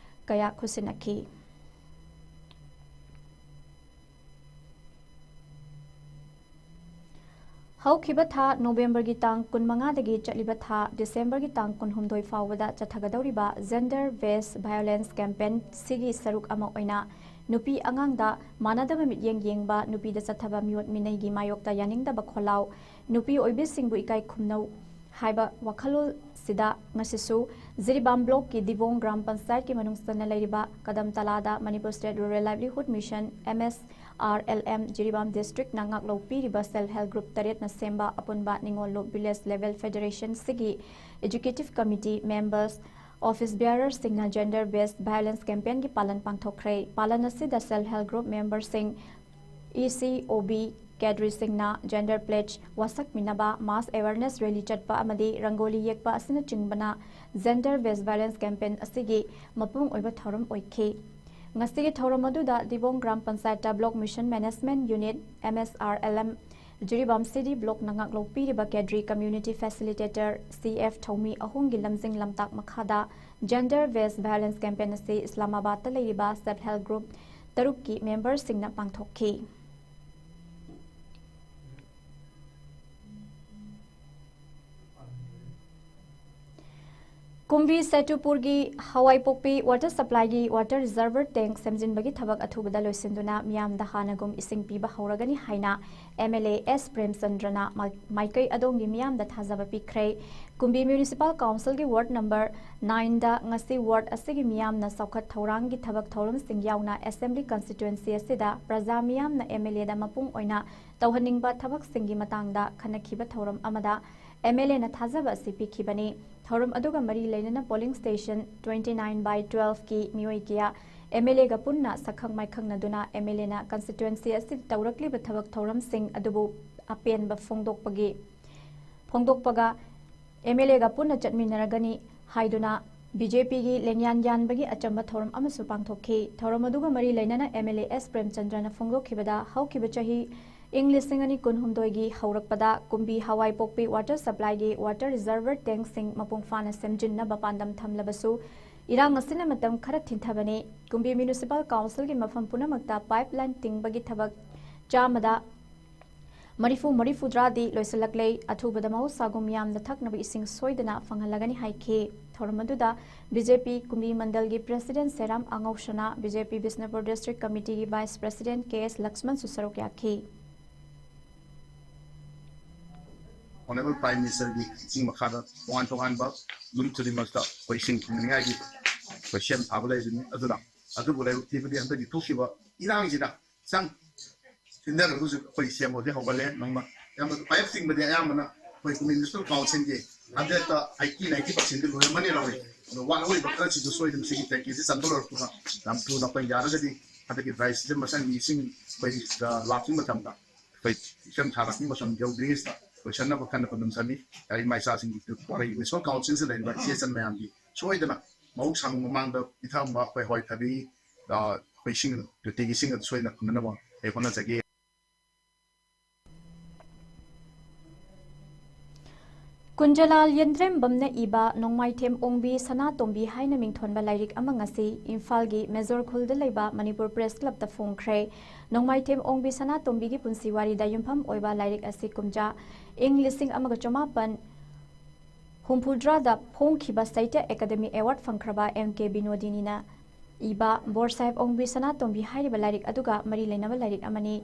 ꯀꯌꯥ ꯈꯨꯠꯁꯤꯟꯅꯈꯤ꯫ ꯍꯧꯈꯤꯕ ꯊꯥ ꯅꯣꯕꯦꯝꯕꯔꯒꯤ ꯇꯥꯡ ꯀꯨꯟꯃꯉꯥꯗꯒꯤ ꯆꯠꯂꯤꯕ ꯊꯥ ꯗꯤꯁꯦꯝꯕꯔꯒꯤ ꯇꯥꯡ ꯀꯨꯟꯍꯨꯝꯗꯣꯏ ꯐꯥꯎꯕꯗ ꯆꯠꯊꯒꯗꯧꯔꯤꯕ gender based violence campaign ꯁꯤꯒꯤ ꯁꯔꯨꯛ ꯑꯃ ꯑꯣꯏꯅ ꯅꯨꯄꯤ ꯑꯉꯥꯡꯗ ꯃꯥꯟꯅꯗꯕ ꯃꯤꯠꯌꯦꯡ ꯌꯦꯡꯕ, ꯅꯨꯄꯤꯗ ꯆꯠꯊꯕ ꯃꯤꯑꯣꯠ ꯃꯤꯅꯩꯒꯤ ꯃꯥꯌꯣꯛꯇ ꯌꯥꯅꯤꯡꯗꯕ ꯈꯣꯜꯂꯥꯎ, ꯅꯨꯄꯤ ꯑꯣꯏꯕꯤꯁꯤꯡꯕꯨ ꯏꯀꯥꯏ ꯈꯨꯝꯅꯧ ꯍꯥꯏꯕ ꯋꯥꯈꯜꯂꯣꯟꯁꯤꯗ ꯉꯁꯤꯁꯨ ꯖꯤꯔꯤꯕꯥꯝ ꯕ꯭ꯂꯣꯛꯀꯤ ꯗꯤꯕꯣꯡ ꯒ꯭ꯔꯥꯝ ꯄꯟꯆꯥꯌꯠꯀꯤ ꯃꯅꯨꯡ ꯆꯟꯅ ꯂꯩꯔꯤꯕ ꯀꯗꯝ ꯇꯂꯥꯗ Manipur state rural livelihood mission, M S R L M, Jiribam ꯗꯤꯁꯇ꯭ꯔꯤꯛꯅ ꯉꯥꯛꯂꯧ ꯄꯤꯔꯤꯕ ꯁꯦꯜꯐ ꯍꯦꯜꯞ ꯒ꯭ꯔꯨꯞ ꯇꯔꯦꯠꯅ ꯁꯦꯝꯕ ꯑꯄꯨꯟꯕ ꯅꯤꯉꯣꯜ ꯂꯨꯞ ꯚꯤꯂꯦꯖ ꯂꯦꯚꯦꯜ ꯐꯦꯗꯔꯦꯁꯟ ꯁꯤꯒꯤ ꯑꯦꯛꯖꯤꯀ꯭ꯌꯨꯇꯤꯚ ꯀꯃꯤꯇꯤ ꯃꯦꯝꯕꯔꯁ, ꯑꯣꯐꯤꯁ ꯕꯤꯌꯥꯔꯔꯁꯤꯡꯅ gender based violence campaignꯒꯤ ꯄꯥꯂꯟ ꯄꯥꯡꯊꯣꯛꯈ꯭ꯔꯦ꯫ ꯄꯥꯂꯟ ꯑꯁꯤꯗ ꯁꯦꯜꯐ ꯍꯦꯜꯞ ꯒ꯭ꯔꯨꯞ ꯃꯦꯝꯕꯔꯁꯤꯡ, E C O B ꯀꯦꯗ꯭ꯔꯤꯁꯤꯡꯅ gender pledge ꯋꯥꯁꯛꯃꯤꯟꯅꯕ, mass awareness rally ꯆꯠꯄ ꯑꯃꯗꯤ ꯔꯪꯒꯣꯂꯤ ꯌꯦꯛꯄ ꯑꯁꯤꯅꯆꯤꯡꯕꯅ gender based violence campaign ꯑꯁꯤꯒꯤ ꯃꯄꯨꯡ ꯑꯣꯏꯕ ꯊꯧꯔꯝ ꯑꯣꯏꯈꯤ꯫ ꯉꯁꯤꯒꯤ ꯊꯧꯔꯝ ꯑꯗꯨꯗ ꯗꯤꯕꯣꯡ ꯒ꯭ꯔꯥꯝ ꯄꯟꯆꯥꯌꯠꯇ Block Mission Management Unit, M S R L M, Jiribam C D Blockꯅ ꯉꯥꯛꯂꯧ ꯄꯤꯔꯤꯕ cadre, community facilitator, C F ꯊꯧꯃꯤ ꯑꯍꯨꯝꯒꯤ ꯂꯝꯖꯤꯡ ꯂꯝꯇꯥꯛ ꯃꯈꯥꯗ gender based violence campaign ꯑꯁꯤ ꯏꯁꯂꯥꯃꯥꯕꯥꯗꯇ ꯂꯩꯔꯤꯕ self help group ꯇꯔꯨꯛꯀꯤ ꯃꯦꯝꯕꯔꯁꯤꯡꯅ ꯄꯥꯡꯊꯣꯛꯈꯤ꯫ ꯀꯨꯝꯕꯤ ꯁꯦꯇꯨꯄꯨꯔꯒꯤ ꯍꯋꯥꯏꯄꯣꯛꯄꯤ water supplyꯒꯤ water reservoir tank ꯁꯦꯝꯖꯤꯟꯕꯒꯤ ꯊꯕꯛ ꯑꯊꯨꯕꯗ ꯂꯣꯏꯁꯤꯟꯗꯨꯅ ꯃꯤꯌꯥꯝꯗ ꯍꯥꯟꯅꯒꯨꯝ ꯏꯁꯤꯡ ꯄꯤꯕ ꯍꯧꯔꯒꯅꯤ ꯍꯥꯏꯅ M L A S ꯄ꯭ꯔꯦꯝꯆꯟꯗ꯭ꯔꯅ ꯃꯥꯏ-, ꯃꯥꯏꯀꯩ ꯑꯗꯣꯝꯒꯤ ꯃꯤꯌꯥꯝꯗ ꯊꯥꯖꯕ ꯄꯤꯈ꯭ꯔꯦ꯫ ꯀꯨꯝꯕꯤ Municipal Councilꯒꯤ ward number nineꯗ ꯉꯁꯤ ward ꯑꯁꯤꯒꯤ ꯃꯤꯌꯥꯝꯅ ꯆꯥꯎꯈꯠ ꯊꯧꯔꯥꯡꯒꯤ ꯊꯕꯛ ꯊꯧꯔꯝꯁꯤꯡ ꯌꯥꯎꯅ assembly constituency ꯑꯁꯤꯗ ꯄ꯭ꯔꯖꯥ ꯃꯤꯌꯥꯝꯅ M L Aꯗ ꯃꯄꯨꯡ ꯑꯣꯏꯅ ꯇꯧꯍꯟꯅꯤꯡꯕ ꯊꯕꯛꯁꯤꯡꯒꯤ ꯃꯇꯥꯡꯗ ꯈꯟꯅꯈꯤꯕ ꯊꯧꯔꯝ ꯑꯃꯗ M L Aꯅ ꯊꯥꯖꯕ ꯑꯁꯤ ꯄꯤꯈꯤꯕꯅꯤ꯫ ꯊꯧꯔꯝ ꯑꯗꯨꯒ ꯃꯔꯤ ꯂꯩꯅꯅ polling station twenty nine by twelveꯀꯤ ꯃꯤꯑꯣꯏ ꯀꯌꯥ M L Aꯒ ꯄꯨꯟꯅ ꯁꯛꯈꯪ ꯃꯥꯏꯈꯪꯅꯗꯨꯅ M L Aꯅ constituency ꯑꯁꯤꯗ ꯇꯧꯔꯛꯂꯤꯕ ꯊꯕꯛ ꯊꯧꯔꯝꯁꯤꯡ ꯑꯗꯨꯕꯨ ꯑꯄꯦꯟꯕ ꯐꯣꯡꯗꯣꯛꯄꯒꯤ ꯐꯣꯡꯗꯣꯛꯄꯒ ꯑꯦꯝ ꯑꯦꯜ ꯑꯦꯒ ꯄꯨꯟꯅ ꯆꯠꯃꯤꯟꯅꯔꯒꯅꯤ ꯍꯥꯏꯗꯨꯅ ꯕꯤ ꯖꯦ ꯄꯤꯒꯤ ꯂꯦꯡꯌꯥꯟ ꯌꯥꯟꯕꯒꯤ ꯑꯆꯝꯕ ꯊꯧꯔꯝ ꯑꯃꯁꯨ ꯄꯥꯡꯊꯣꯛꯈꯤ꯫ ꯊꯧꯔꯝ ꯑꯗꯨꯒ ꯃꯔꯤ ꯂꯩꯅꯅ ꯑꯦꯝ ꯑꯦꯜ ꯑꯦ ꯑꯦꯁ ꯄ꯭ꯔꯦꯝꯆꯟꯗ꯭ꯔꯅ ꯐꯣꯡꯗꯣꯛꯈꯤꯕꯗ, ꯍꯧꯈꯤꯕ ꯆꯍꯤ ꯏꯪ ꯂꯤꯁꯤꯡ ꯑꯅꯤ ꯀꯨꯟꯍꯨꯝꯗꯣꯏꯒꯤ ꯍꯧꯔꯛꯄꯗ ꯀꯨꯝꯕꯤ ꯍꯋꯥꯏꯄꯣꯛꯄꯤ water supplyꯒꯤ water reservoir tankꯁꯤꯡ ꯃꯄꯨꯡ ꯐꯥꯅ ꯁꯦꯝꯖꯤꯟꯅꯕ ꯄꯥꯟꯗꯝ ꯊꯝꯂꯕꯁꯨ, ꯏꯔꯥꯡ ꯑꯁꯤꯅ ꯃꯇꯝ ꯈꯔ ꯊꯤꯟꯊꯕꯅꯤ꯫ ꯀꯨꯝꯕꯤ municipal councilꯒꯤ ꯃꯐꯝ ꯄꯨꯝꯅꯃꯛꯇ pipeline ꯇꯤꯡꯕꯒꯤ ꯊꯕꯛ ꯆꯥꯝꯃꯗ ꯃꯔꯤꯐꯨ ꯃꯔꯤꯐꯨꯇꯔꯥꯗꯤ ꯂꯣꯏꯁꯤꯜꯂꯛꯂꯦ꯫ ꯑꯊꯨꯕꯗ ꯃꯍꯧꯁꯥꯒꯨꯝ ꯌꯥꯝꯅ ꯊꯛꯅꯕ ꯏꯁꯤꯡ ꯁꯣꯏꯗꯅ ꯐꯪꯍꯜꯂꯒꯅꯤ ꯍꯥꯏꯈꯤ꯫ ꯊꯧꯔꯝ ꯑꯗꯨꯗ ꯕꯤ ꯖꯦ ꯄꯤ ꯀꯨꯝꯕꯤ ꯃꯟꯗꯜꯒꯤ president ꯁꯦꯔꯥꯝ ꯑꯉꯧꯁꯅꯥ, ꯕꯤ ꯖꯦ ꯄꯤ ꯕꯤꯁꯅꯨꯄꯨꯔ district committeeꯒꯤ vice president ꯀꯦ ꯑꯦꯁ ꯂꯛꯁꯃꯟꯁꯨ ꯁꯔꯨꯛ ꯌꯥꯈꯤ꯫ Honourable Prime Ministerꯒꯤ ꯏꯁꯤꯡ ꯃꯈꯥꯗ ꯇꯣꯉꯥꯟ ꯇꯣꯉꯥꯟꯕ ꯌꯨꯝ ꯈꯨꯗꯤꯡꯃꯛꯇ ꯑꯩꯈꯣꯏ ꯏꯁꯤꯡ ꯐꯪꯅꯤꯡꯉꯥꯏꯒꯤ ꯑꯩꯈꯣꯏ ꯁꯦꯝ ꯁꯥꯕ ꯂꯩꯕꯅꯤ꯫ ꯑꯗꯨꯅ ꯑꯗꯨꯕꯨ ꯂꯥꯏꯕꯛ ꯊꯤꯕꯗꯤ ꯍꯟꯗꯛꯀꯤ ꯊꯣꯛꯈꯤꯕ ꯏꯔꯥꯡꯁꯤꯅ ꯈꯤꯇꯪ ꯊꯤꯟꯊꯔꯒꯁꯨ ꯑꯩꯈꯣꯏ ꯁꯦꯝꯕꯗꯤ ꯍꯧꯒꯠꯂꯦ꯫ ꯅꯣꯡꯃ ꯑꯌꯥꯝꯕ pipe ꯇꯤꯡꯕꯗꯤ ꯑꯌꯥꯝꯕꯅ ꯑꯩꯈꯣꯏ ꯀꯨꯝꯕꯤ municipal councilꯒꯤ hundredꯇ eighty ninety percentꯗꯤ ꯂꯣꯏꯔꯝꯃꯅꯤ ꯂꯧꯏ꯫ ꯑꯗꯣ ꯋꯥꯠꯍꯧꯔꯤꯕ ꯈꯔꯁꯤꯁꯨ ꯁꯣꯏꯗꯅ ꯁꯤꯒꯤ tankꯁꯤ ꯆꯟꯕ ꯂꯣꯏꯔꯛꯄꯗ ꯌꯥꯝ ꯊꯨꯅ ꯑꯩꯈꯣꯏ ꯌꯥꯔꯒꯗꯤ ꯍꯟꯗꯛꯀꯤ dry season ꯃꯊꯪꯒꯤ ꯏꯁꯤꯡ ꯑꯩꯈꯣꯏ ꯂꯥꯛꯄ ꯃꯇꯝꯗ ꯑꯩꯈꯣꯏ ꯏꯆꯝ ꯁꯥꯔꯛꯄ ꯃꯇꯝ ꯌꯧꯗ꯭ꯔꯤꯉꯩꯁꯤꯗ ꯂꯣꯏꯁꯟꯅꯕ ꯀꯟꯅ ꯍꯣꯠꯅꯖꯅꯤ꯫ ꯑꯩ ꯏꯃꯥ ꯏꯆꯥꯁꯤꯡꯒꯤ ꯋꯥꯔꯩ municipal councilꯁꯤꯗ ꯂꯩꯔꯤꯕ ꯏꯆꯦ ꯏꯆꯟ ꯃꯌꯥꯝꯒꯤ ꯁꯣꯏꯗꯅ ꯃꯍꯧ ꯁꯥꯡꯕ ꯃꯃꯥꯡꯗ ꯄꯤꯊꯔꯝꯕ ꯑꯩꯈꯣꯏ ꯍꯋꯥꯏ ꯊꯕꯤ, ꯑꯩꯈꯣꯏ ꯏꯁꯤꯡ ꯇꯣꯇꯤꯒꯤ ꯏꯁꯤꯡ ꯑꯗꯨ ꯁꯣꯏꯗꯅ ꯐꯪꯅꯅꯕ ꯑꯩ ꯍꯣꯠꯅꯖꯒꯦ꯫ ꯀꯨꯟꯖꯂꯥꯜ ꯌꯦꯟꯗ꯭ꯔꯦꯝꯕꯝꯅ ꯏꯕ ꯅꯣꯡꯃꯥꯏꯊꯦꯝ ꯑꯣꯡꯕꯤ ꯁꯅꯥꯇꯣꯝꯕꯤ ꯍꯥꯏꯅ ꯃꯤꯡꯊꯣꯟꯕ ꯂꯥꯏꯔꯤꯛ ꯑꯃ ꯉꯁꯤ ꯏꯝꯐꯥꯜꯒꯤ ꯃꯦꯖꯣꯔ ꯈꯨꯜꯗ ꯂꯩꯕ ꯃꯅꯤꯄꯨꯔ Press Clubꯇ ꯐꯣꯡꯈ꯭ꯔꯦ꯫ ꯅꯣꯡꯃꯥꯏꯊꯦꯝ ꯑꯣꯡꯕꯤ ꯁꯅꯥꯇꯣꯝꯕꯤꯒꯤ ꯄꯨꯟꯁꯤ ꯋꯥꯔꯤꯗ ꯌꯨꯝꯐꯝ ꯑꯣꯏꯕ ꯂꯥꯏꯔꯤꯛ ꯑꯁꯤ ꯀꯨꯝꯖꯥ ꯏꯪ ꯂꯤꯁꯤꯡ ꯑꯃꯒ ꯆꯃꯥꯄꯟ ꯍꯨꯝꯐꯨꯇꯔꯥꯗ ꯐꯣꯡꯈꯤꯕ ꯁꯥꯍꯤꯇ꯭ꯌ ꯑꯦꯀꯥꯗꯦꯃꯤ award ꯐꯪꯈ꯭ꯔꯕ ꯑꯦꯝ ꯀꯦ ꯕꯤꯅꯣꯗꯤꯅꯤꯅ ꯏꯕ ꯕꯣꯔ ꯁꯥꯍꯦꯕ ꯑꯣꯡꯕꯤ ꯁꯅꯥꯇꯣꯝꯕꯤ ꯍꯥꯏꯔꯤꯕ ꯂꯥꯏꯔꯤꯛ ꯑꯗꯨꯒ ꯃꯔꯤ ꯂꯩꯅꯕ ꯂꯥꯏꯔꯤꯛ ꯑꯃꯅꯤ꯫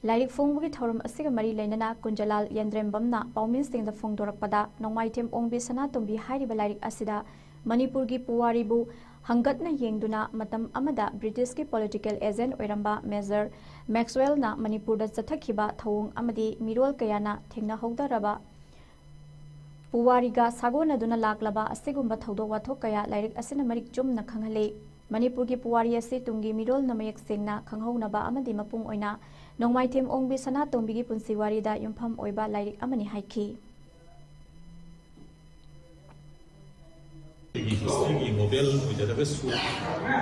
ꯂꯥꯏꯔꯤꯛ ꯐꯣꯡꯕꯒꯤ ꯊꯧꯔꯝ ꯑꯁꯤꯒ ꯃꯔꯤ ꯂꯩꯅꯅ ꯀꯨꯟꯖꯂꯥꯜ ꯌꯦꯟꯗ꯭ꯔꯦꯝꯕꯝꯅ ꯄꯥꯎꯃꯤꯁꯤꯡꯗ ꯐꯣꯡꯗꯣꯔꯛꯄꯗ, ꯅꯣꯡꯃꯥꯏꯊꯦꯝ ꯑꯣꯡꯕꯤ ꯁꯅꯥꯇꯣꯝꯕꯤ ꯍꯥꯏꯔꯤꯕ ꯂꯥꯏꯔꯤꯛ ꯑꯁꯤꯗ ꯃꯅꯤꯄꯨꯔꯒꯤ ꯄꯨꯋꯥꯔꯤꯕꯨ ꯍꯪꯒꯠꯅ ꯌꯦꯡꯗꯨꯅ ꯃꯇꯝ ꯑꯃꯗ ꯕ꯭ꯔꯤꯇꯤꯁꯀꯤ political agent ꯑꯣꯏꯔꯝꯕ ꯃꯦꯖꯔ ꯃꯦꯛꯁꯋꯦꯜꯅ ꯃꯅꯤꯄꯨꯔꯗ ꯆꯠꯊꯈꯤꯕ ꯊꯧꯑꯣꯡ ꯑꯃꯗꯤ ꯃꯤꯔꯣꯜ ꯀꯌꯥꯅ ꯊꯦꯡꯅꯍꯧꯗꯔꯕ ꯄꯨꯋꯥꯔꯤꯒ ꯁꯥꯒꯣꯟꯅꯗꯨꯅ ꯂꯥꯛꯂꯕ ꯑꯁꯤꯒꯨꯝꯕ ꯊꯧꯗꯣꯛ ꯋꯥꯊꯣꯛ ꯀꯌꯥ ꯂꯥꯏꯔꯤꯛ ꯑꯁꯤꯅ ꯃꯔꯤꯛ ꯆꯨꯝꯅ ꯈꯪꯍꯜꯂꯤ꯫ ꯃꯅꯤꯄꯨꯔꯒꯤ ꯄꯨꯋꯥꯔꯤ ꯑꯁꯤ ꯇꯨꯡꯒꯤ ꯃꯤꯔꯣꯜꯅ ꯃꯌꯦꯛ ꯁꯦꯡꯅ ꯈꯪꯍꯧꯅꯕ ꯑꯃꯗꯤ ꯃꯄꯨꯡ ꯑꯣꯏꯅ ꯅꯣꯡꯃꯥꯏꯊꯦꯝ ꯑꯣꯡꯕꯤ ꯁꯅꯥꯇꯣꯝꯕꯤꯒꯤ ꯄꯨꯟꯁꯤ ꯋꯥꯔꯤꯗ ꯌꯨꯝꯐꯝ ꯑꯣꯏꯕ ꯂꯥꯏꯔꯤꯛ ꯑꯃꯅꯤ ꯍꯥꯏꯈꯤ꯫ ꯑꯩꯈꯣꯏꯒꯤ ꯍꯤꯁꯇ꯭ꯔꯤꯒꯤ ꯅꯣꯕꯦꯜ ꯑꯣꯏꯖꯔꯒꯁꯨ,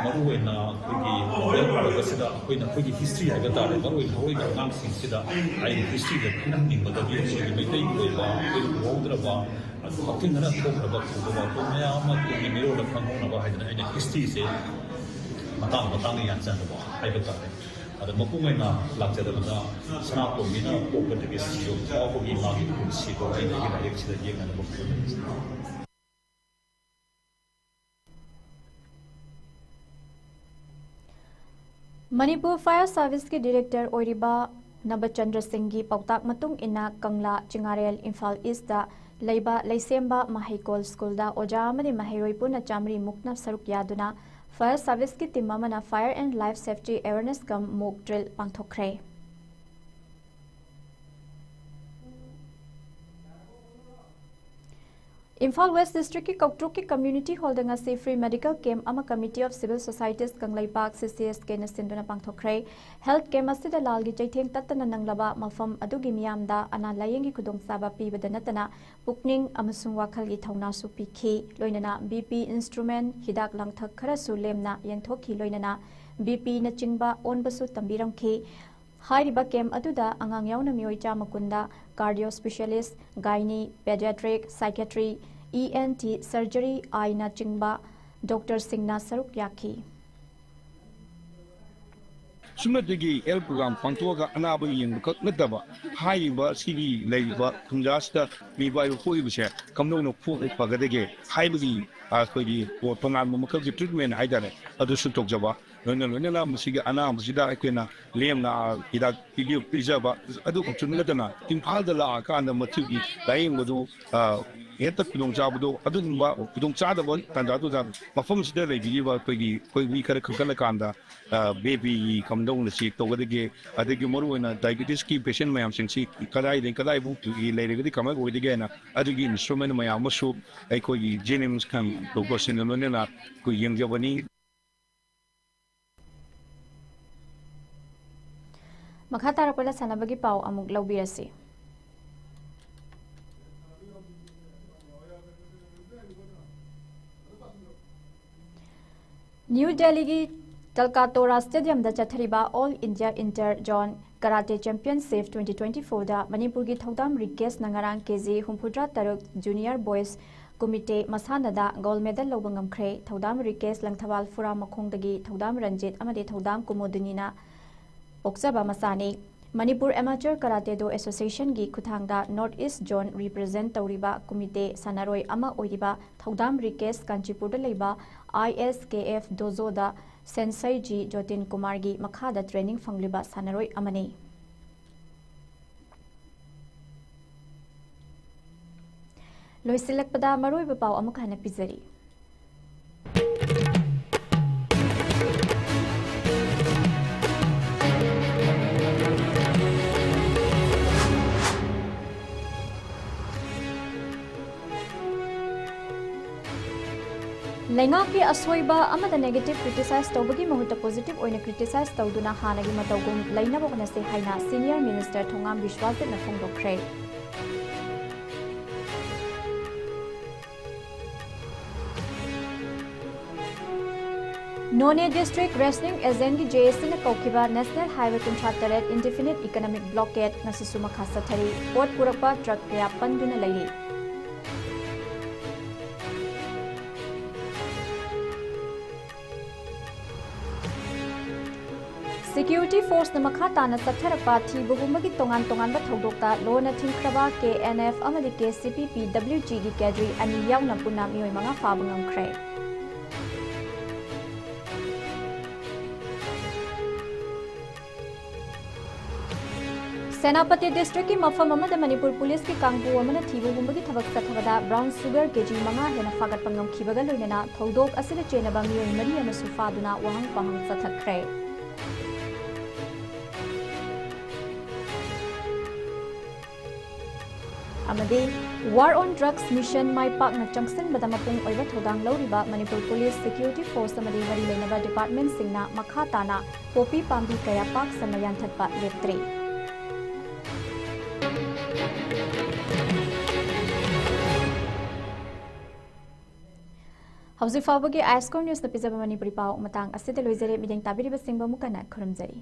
ꯃꯔꯨꯑꯣꯏꯅ ꯑꯩꯈꯣꯏꯒꯤ ꯅꯣꯕꯦꯜ ꯑꯣꯏꯔꯒꯁꯤꯗ ꯑꯩꯈꯣꯏꯅ ꯑꯩꯈꯣꯏꯒꯤ ꯍꯤꯁꯇ꯭ꯔꯤ ꯍꯥꯏꯕ ꯇꯥꯔꯦ, ꯃꯔꯨꯑꯣꯏꯅ ꯍꯧꯔꯛꯏꯕ ꯑꯉꯥꯡꯁꯤꯡꯁꯤꯗ ꯍꯥꯏꯗꯤ ꯍꯤꯁꯇ꯭ꯔꯤꯗ ꯈꯪꯍꯟꯅꯤꯡꯕꯗꯒꯤ ꯑꯩꯈꯣꯏꯒꯤ ꯃꯩꯇꯩꯒꯤ ꯑꯣꯏꯕ ꯑꯩꯈꯣꯏ ꯎꯍꯧꯗ꯭ꯔꯕ, ꯑꯗꯨ ꯍꯛꯊꯦꯡꯅꯅ ꯊꯣꯛꯈ꯭ꯔꯕ ꯊꯧꯗꯣꯛ ꯋꯥꯊꯣꯛ ꯃꯌꯥꯝ ꯑꯃ ꯇꯨꯡꯒꯤ ꯃꯤꯔꯣꯜꯗ ꯈꯪꯍꯧꯅꯕ ꯍꯥꯏꯗꯅ ꯑꯩꯅ ꯍꯤꯁꯇ꯭ꯔꯤꯁꯦ ꯃꯇꯥꯡ ꯃꯇꯥꯡꯗ ꯌꯥꯟꯁꯤꯟꯅꯕ ꯍꯥꯏꯕ ꯇꯥꯔꯦ꯫ ꯑꯗ ꯃꯄꯨꯡ ꯑꯣꯏꯅ ꯂꯥꯛꯆꯔꯕꯗ ꯁꯅꯥꯇꯣꯝꯕꯤꯅ ꯄꯣꯛꯄꯗꯒꯤ ꯁꯤꯕ ꯐꯥꯎꯕꯒꯤ ꯃꯥꯒꯤ ꯄꯨꯟꯁꯤꯗꯣ ꯑꯩꯅ ꯑꯩꯒꯤ ꯂꯥꯏꯔꯤꯛꯁꯤꯗ ꯌꯦꯛꯅꯅꯕ ꯍꯣꯠꯅꯖꯩ꯫ ꯃꯅꯤꯄꯨꯔ ꯐꯥꯌꯔ ꯁꯥꯔꯚꯤꯁꯀꯤ ꯗꯤꯔꯦꯛꯇꯔ ꯑꯣꯏꯔꯤꯕ ꯅꯕꯆꯟꯗ꯭ꯔ ꯁꯤꯡꯒꯤ ꯄꯥꯎꯇꯥꯛ ꯃꯇꯨꯡ ꯏꯟꯅ ꯀꯪꯂꯥ ꯆꯤꯉꯥꯔꯦꯜ ꯏꯝꯐꯥꯜ ꯏꯁꯇ ꯂꯩꯕ ꯂꯩꯁꯦꯝꯕ ꯃꯍꯩꯀꯣꯜ ꯁ꯭ꯀꯨꯜꯗ ꯑꯣꯖꯥ ꯑꯃꯗꯤ ꯃꯍꯩꯔꯣꯏ ꯄꯨꯟꯅ ꯆꯥꯃꯔꯤ ꯃꯨꯛꯅ ꯁꯔꯨꯛ ꯌꯥꯗꯨꯅ ꯐꯥꯌꯔ ꯁꯥꯔꯚꯤꯁꯀꯤ ꯇꯤꯝ ꯑꯃꯅ Fire and Life Safety Awareness cum Mock Drill ꯄꯥꯡꯊꯣꯛꯈ꯭ꯔꯦ꯫ ꯏꯝꯐꯥꯜ ꯋꯦꯁ ꯗꯤꯁꯇ꯭ꯔꯤꯛꯀꯤ ꯀꯧꯇ꯭ꯔꯨꯛꯀꯤ ꯀꯝꯃ꯭ꯌꯨꯅꯤꯇꯤ ꯍꯣꯜꯗ ꯉꯁꯤ ꯐ꯭ꯔꯤ ꯃꯦꯗꯤꯀꯦꯜ ꯀꯦꯝꯞ ꯑꯃ Committee of Civil Societies Kangleipak, C C S Kꯅ ꯁꯤꯟꯗꯨꯅ ꯄꯥꯡꯊꯣꯛꯈ꯭ꯔꯦ꯫ ꯍꯦꯜꯊ ꯀꯦꯝꯞ ꯑꯁꯤꯗ ꯂꯥꯜꯒꯤ ꯆꯩꯊꯦꯡ ꯇꯠꯇꯅ ꯅꯪꯂꯕ ꯃꯐꯝ ꯑꯗꯨꯒꯤ ꯃꯤꯌꯥꯝꯗ ꯑꯅꯥ ꯂꯥꯌꯦꯡꯒꯤ ꯈꯨꯗꯣꯡꯆꯥꯕ ꯄꯤꯕꯗ ꯅꯠꯇꯅ ꯄꯨꯛꯅꯤꯡ ꯑꯃꯁꯨꯡ ꯋꯥꯈꯜꯒꯤ ꯊꯧꯅꯥꯁꯨ ꯄꯤꯈꯤ꯫ ꯂꯣꯏꯅꯅ B P instrument, ꯍꯤꯗꯥꯛ ꯂꯥꯡꯊꯛ ꯈꯔꯁꯨ ꯂꯦꯝꯅ ꯌꯦꯟꯊꯣꯛꯈꯤ꯫ ꯂꯣꯏꯅꯅ B Pꯅꯆꯤꯡꯕ ꯑꯣꯟꯕꯁꯨ ꯇꯝꯕꯤꯔꯝꯈꯤ꯫ ꯍꯥꯏꯔꯤꯕ ꯀꯦꯝꯞ ꯑꯗꯨꯗ ꯑꯉꯥꯡ ꯌꯥꯎꯅ ꯃꯤꯑꯣꯏ ꯆꯥꯝꯃ ꯀꯨꯟꯗ cardio specialist, gynae, pediatric, psychiatry, E N T, surgery, eyeꯅꯆꯤꯡꯕ ꯗꯣꯛꯇꯔꯁꯤꯡꯅ ꯁꯔꯨꯛ ꯌꯥꯈꯤ꯫ ꯁꯨꯞꯅꯇꯒꯤ ꯍꯦꯜꯊ ꯄ꯭ꯔꯣꯒ꯭ꯔꯥꯝ ꯄꯥꯡꯊꯣꯛꯑꯒ ꯑꯅꯥꯕ ꯌꯦꯡꯕ ꯈꯛ ꯅꯠꯇꯕ, ꯍꯥꯏꯔꯤꯕ ꯁꯤꯒꯤ ꯂꯩꯔꯤꯕ ꯈꯨꯟꯖꯥꯁꯤꯗ ꯃꯤꯕꯥꯏꯕ ꯄꯣꯛꯏꯕꯁꯦ ꯀꯝꯗꯧꯅ ꯄꯣꯛꯄ ꯐꯒꯗꯒꯦ ꯍꯥꯏꯕꯒꯤ ꯑꯩꯈꯣꯏꯒꯤ ꯇꯣꯉꯥꯟꯕ ꯃꯈꯜꯒꯤ ꯇ꯭ꯔꯤꯠꯃꯦꯟ ꯍꯥꯏꯇꯥꯔꯦ, ꯑꯗꯨꯁꯨ ꯇꯧꯖꯕ꯫ ꯂꯣꯏꯅ ꯂꯣꯏꯅꯅ ꯃꯁꯤꯒꯤ ꯑꯅꯥꯕꯁꯤꯗ ꯑꯩꯈꯣꯏꯅ ꯂꯦꯝꯅ ꯍꯤꯗꯥꯛ ꯄꯤꯕꯤꯌꯨ, ꯄꯤꯖꯕ ꯑꯗꯨ ꯈꯛꯇ ꯅꯠꯇꯅ ꯏꯝꯐꯥꯜꯗ ꯂꯥꯛꯑꯀꯥꯟꯗ ꯃꯊꯤꯒꯤ ꯂꯥꯌꯦꯡꯕꯗꯨ, ꯑ, ꯍꯦꯛꯇ ꯈꯨꯗꯣꯡꯆꯥꯕꯗꯣ, ꯑꯗꯨꯒꯨꯝꯕ ꯈꯨꯗꯣꯡꯆꯥꯗꯕ ꯇꯥꯟꯖꯥꯗꯨꯗ ꯃꯐꯝꯁꯤꯗ ꯂꯩꯕꯤꯔꯤꯕ ꯑꯩꯈꯣꯏꯒꯤ, ꯑꯩꯈꯣꯏ ꯃꯤ ꯈꯔ ꯈꯟꯒꯠꯂꯀꯥꯟꯗ, ꯑ, B Pꯒꯤ ꯀꯝꯗꯧꯅ ꯆꯦꯛ ꯇꯧꯒꯗꯒꯦ, ꯑꯗꯒꯤ ꯃꯔꯨꯑꯣꯏꯅ diabetesꯀꯤ patient ꯃꯌꯥꯝꯁꯤꯡꯁꯤ ꯀꯗꯥꯏꯗꯒꯤ ꯀꯗꯥꯏꯐꯥꯎ ꯂꯩꯔꯒꯗꯤ ꯀꯃꯥꯏꯅ ꯑꯣꯏꯗꯒꯦ ꯍꯥꯏꯅ ꯑꯗꯨꯒꯤ instrument ꯃꯌꯥꯝ ꯑꯃꯁꯨ ꯑꯩꯈꯣꯏꯒꯤ Jennimsꯀ ꯗꯣꯛꯇꯔꯁꯤꯡꯅ ꯂꯣꯏꯅꯅ ꯑꯩꯈꯣꯏ ꯌꯦꯡꯖꯕꯅꯤ꯫ ꯃꯈꯥ ꯇꯥꯔꯛꯄꯗ ꯁꯥꯟꯅꯕꯒꯤ ꯄꯥꯎ ꯑꯃꯨꯛ ꯂꯧꯕꯤꯔꯁꯤ꯫ ꯅ꯭ꯌꯨ ꯗꯦꯜꯂꯤꯒꯤ ꯇꯜꯀꯥꯇꯣꯔꯥ ꯁ꯭ꯇꯦꯗꯤꯌꯝꯗ ꯆꯠꯊꯔꯤꯕ All India Inter Zone Karate Championship twenty twenty-fourꯗ ꯃꯅꯤꯄꯨꯔꯒꯤ ꯊꯧꯗꯥꯝ ꯔꯤꯀꯦꯁꯅ ꯉꯔꯥꯡ ꯀꯦ ꯖꯤ ꯍꯨꯝꯐꯨꯇꯔꯥ ꯇꯔꯨꯛ Junior Boys Kumite ꯃꯁꯥꯟꯅꯗ gold medal ꯂꯧꯕ ꯉꯝꯈ꯭ꯔꯦ꯫ ꯊꯧꯗꯥꯝ ꯔꯤꯀꯦꯁ ꯂꯪꯊꯕꯥꯜ ꯐꯨꯔꯥ ꯃꯈꯣꯡꯗꯒꯤ ꯊꯧꯗꯥꯝ ꯔꯟꯖꯤꯠ ꯑꯃꯗꯤ ꯊꯧꯗꯥꯝ ꯀꯨꯃꯨꯗꯤꯅꯤꯅ ꯄꯣꯛꯆꯕ ꯃꯆꯥꯅꯤ꯫ ꯃꯅꯤꯄꯨꯔ Amateur Karate Do Associationꯒꯤ ꯈꯨꯠꯊꯥꯡꯗ North East Zone represent ꯇꯧꯔꯤꯕ ꯀꯨꯃꯤꯇꯦ ꯁꯥꯟꯅꯔꯣꯏ ꯑꯃ ꯑꯣꯏꯔꯤꯕ ꯊꯧꯗꯥꯝ ꯔꯤꯀꯦꯁ ꯀꯥꯟꯆꯤꯄꯨꯔꯗ ꯂꯩꯕ I S K F Dojoꯗ Sensei G Jotin Kumarꯒꯤ ꯃꯈꯥꯗ training ꯐꯪꯂꯤꯕ ꯁꯥꯟꯅꯔꯣꯏ ꯑꯃꯅꯤ꯫ ꯂꯣꯏꯁꯤꯜꯂꯛꯄꯗ ꯃꯔꯨꯑꯣꯏꯕ ꯄꯥꯎ ꯑꯃꯨꯛ ꯍꯟꯅ ꯄꯤꯖꯔꯤ꯫ ꯂꯩꯉꯥꯛꯀꯤ ꯑꯁꯣꯏꯕ ꯑꯃꯗ negative criticize ꯇꯧꯕꯒꯤ ꯃꯍꯨꯠꯇ positive ꯑꯣꯏꯅ criticize ꯇꯧꯗꯨꯅ ꯍꯥꯟꯅꯒꯤ ꯃꯇꯧꯒꯨꯝ ꯂꯩꯅꯕ ꯍꯣꯠꯅꯁꯤ ꯍꯥꯏꯅ Senior Minister Thongam ꯕꯤꯁ꯭ꯋꯥꯖꯤꯠꯅ ꯐꯣꯡꯗꯣꯛꯈ꯭ꯔꯦ꯫ Noney District Rationing Agentꯀꯤ J A Cꯅ ꯀꯧꯈꯤꯕ National Highway ꯀꯨꯟꯊ꯭ꯔꯥ ꯇꯔꯦꯠ indefinite economic blockade ꯉꯁꯤꯁꯨ ꯃꯈꯥ ꯆꯠꯊꯔꯤ꯫ ꯄꯣꯠ ꯄꯨꯔꯛꯄ truck ꯀꯌꯥ ꯄꯟꯗꯨꯅ ꯂꯩꯔꯤ꯫ Security Forceꯅ ꯃꯈꯥ ꯇꯥꯅ ꯆꯠꯊꯔꯛꯄ ꯊꯤꯕ ꯍꯨꯝꯕꯒꯤ ꯇꯣꯉꯥꯟ ꯇꯣꯉꯥꯟꯕ ꯊꯧꯗꯣꯛꯇ ꯂꯣꯅ ꯊꯤꯡꯈ꯭ꯔꯕ K N F ꯑꯃꯗꯤ K C P P W Gꯒꯤ cadre ꯑꯅꯤ ꯌꯥꯎꯅ ꯄꯨꯟꯅ ꯃꯤꯑꯣꯏ ꯃꯉꯥ ꯐꯥꯕ ꯉꯝꯈ꯭ꯔꯦ꯫ ꯁꯦꯅꯥꯄꯇꯤ Districtꯀꯤ ꯃꯐꯝ ꯑꯃꯗ ꯃꯅꯤꯄꯨꯔ Policeꯀꯤ ꯀꯥꯡꯕꯨ ꯑꯃꯅ ꯊꯤꯕ ꯍꯨꯝꯕꯒꯤ ꯊꯕꯛ ꯆꯠꯊꯕꯗ brown sugar K G ꯃꯉꯥ ꯍꯦꯟꯅ ꯐꯥꯒꯠꯄ ꯉꯝꯈꯤꯕꯒ ꯂꯣꯏꯅꯅ ꯊꯧꯗꯣꯛ ꯑꯁꯤꯗ ꯆꯦꯟꯅꯕ ꯃꯤꯑꯣꯏ ꯃꯔꯤ ꯑꯃꯁꯨ ꯐꯥꯗꯨꯅ ꯋꯥꯍꯪ ꯄꯥꯎꯍꯪ ꯆꯠꯊꯈ꯭ꯔꯦ꯫ ꯑꯃꯗꯤ War on Drugs Mission ꯃꯥꯏ ꯄꯥꯛꯅ ꯆꯪꯁꯤꯟꯕꯗ ꯃꯄꯨꯡ ꯑꯣꯏꯕ ꯊꯧꯗꯥꯡ ꯂꯧꯔꯤꯕ ꯃꯅꯤꯄꯨꯔ Police, Security Force ꯑꯃꯗꯤ ꯃꯔꯤ ꯂꯩꯅꯕ departmentꯁꯤꯡꯅ ꯃꯈꯥ ꯇꯥꯅ ꯄꯣꯄꯤ ꯄꯥꯝꯕꯤ ꯀꯌꯥ ꯄꯥꯛ ꯁꯟꯅ ꯌꯥꯟꯊꯠꯄ ꯂꯦꯞꯇ꯭ꯔꯤ꯫ ꯍꯧꯖꯤꯛ ꯐꯥꯎꯕꯒꯤ ꯑꯥꯏ ꯑꯦꯁ ꯀꯣ ꯅ꯭ꯌꯨꯁꯅ ꯄꯤꯖꯕ ꯃꯅꯤꯄꯨꯔꯤ ꯄꯥꯎ ꯃꯇꯥꯡ ꯑꯁꯤꯗ ꯂꯣꯏꯖꯔꯦ꯫ ꯃꯤꯠꯌꯦꯡ ꯇꯥꯕꯤꯔꯤꯕꯁꯤꯡꯕꯨ ꯑꯃꯨꯛ ꯍꯟꯅ ꯈꯨꯔꯨꯝꯖꯔꯤ꯫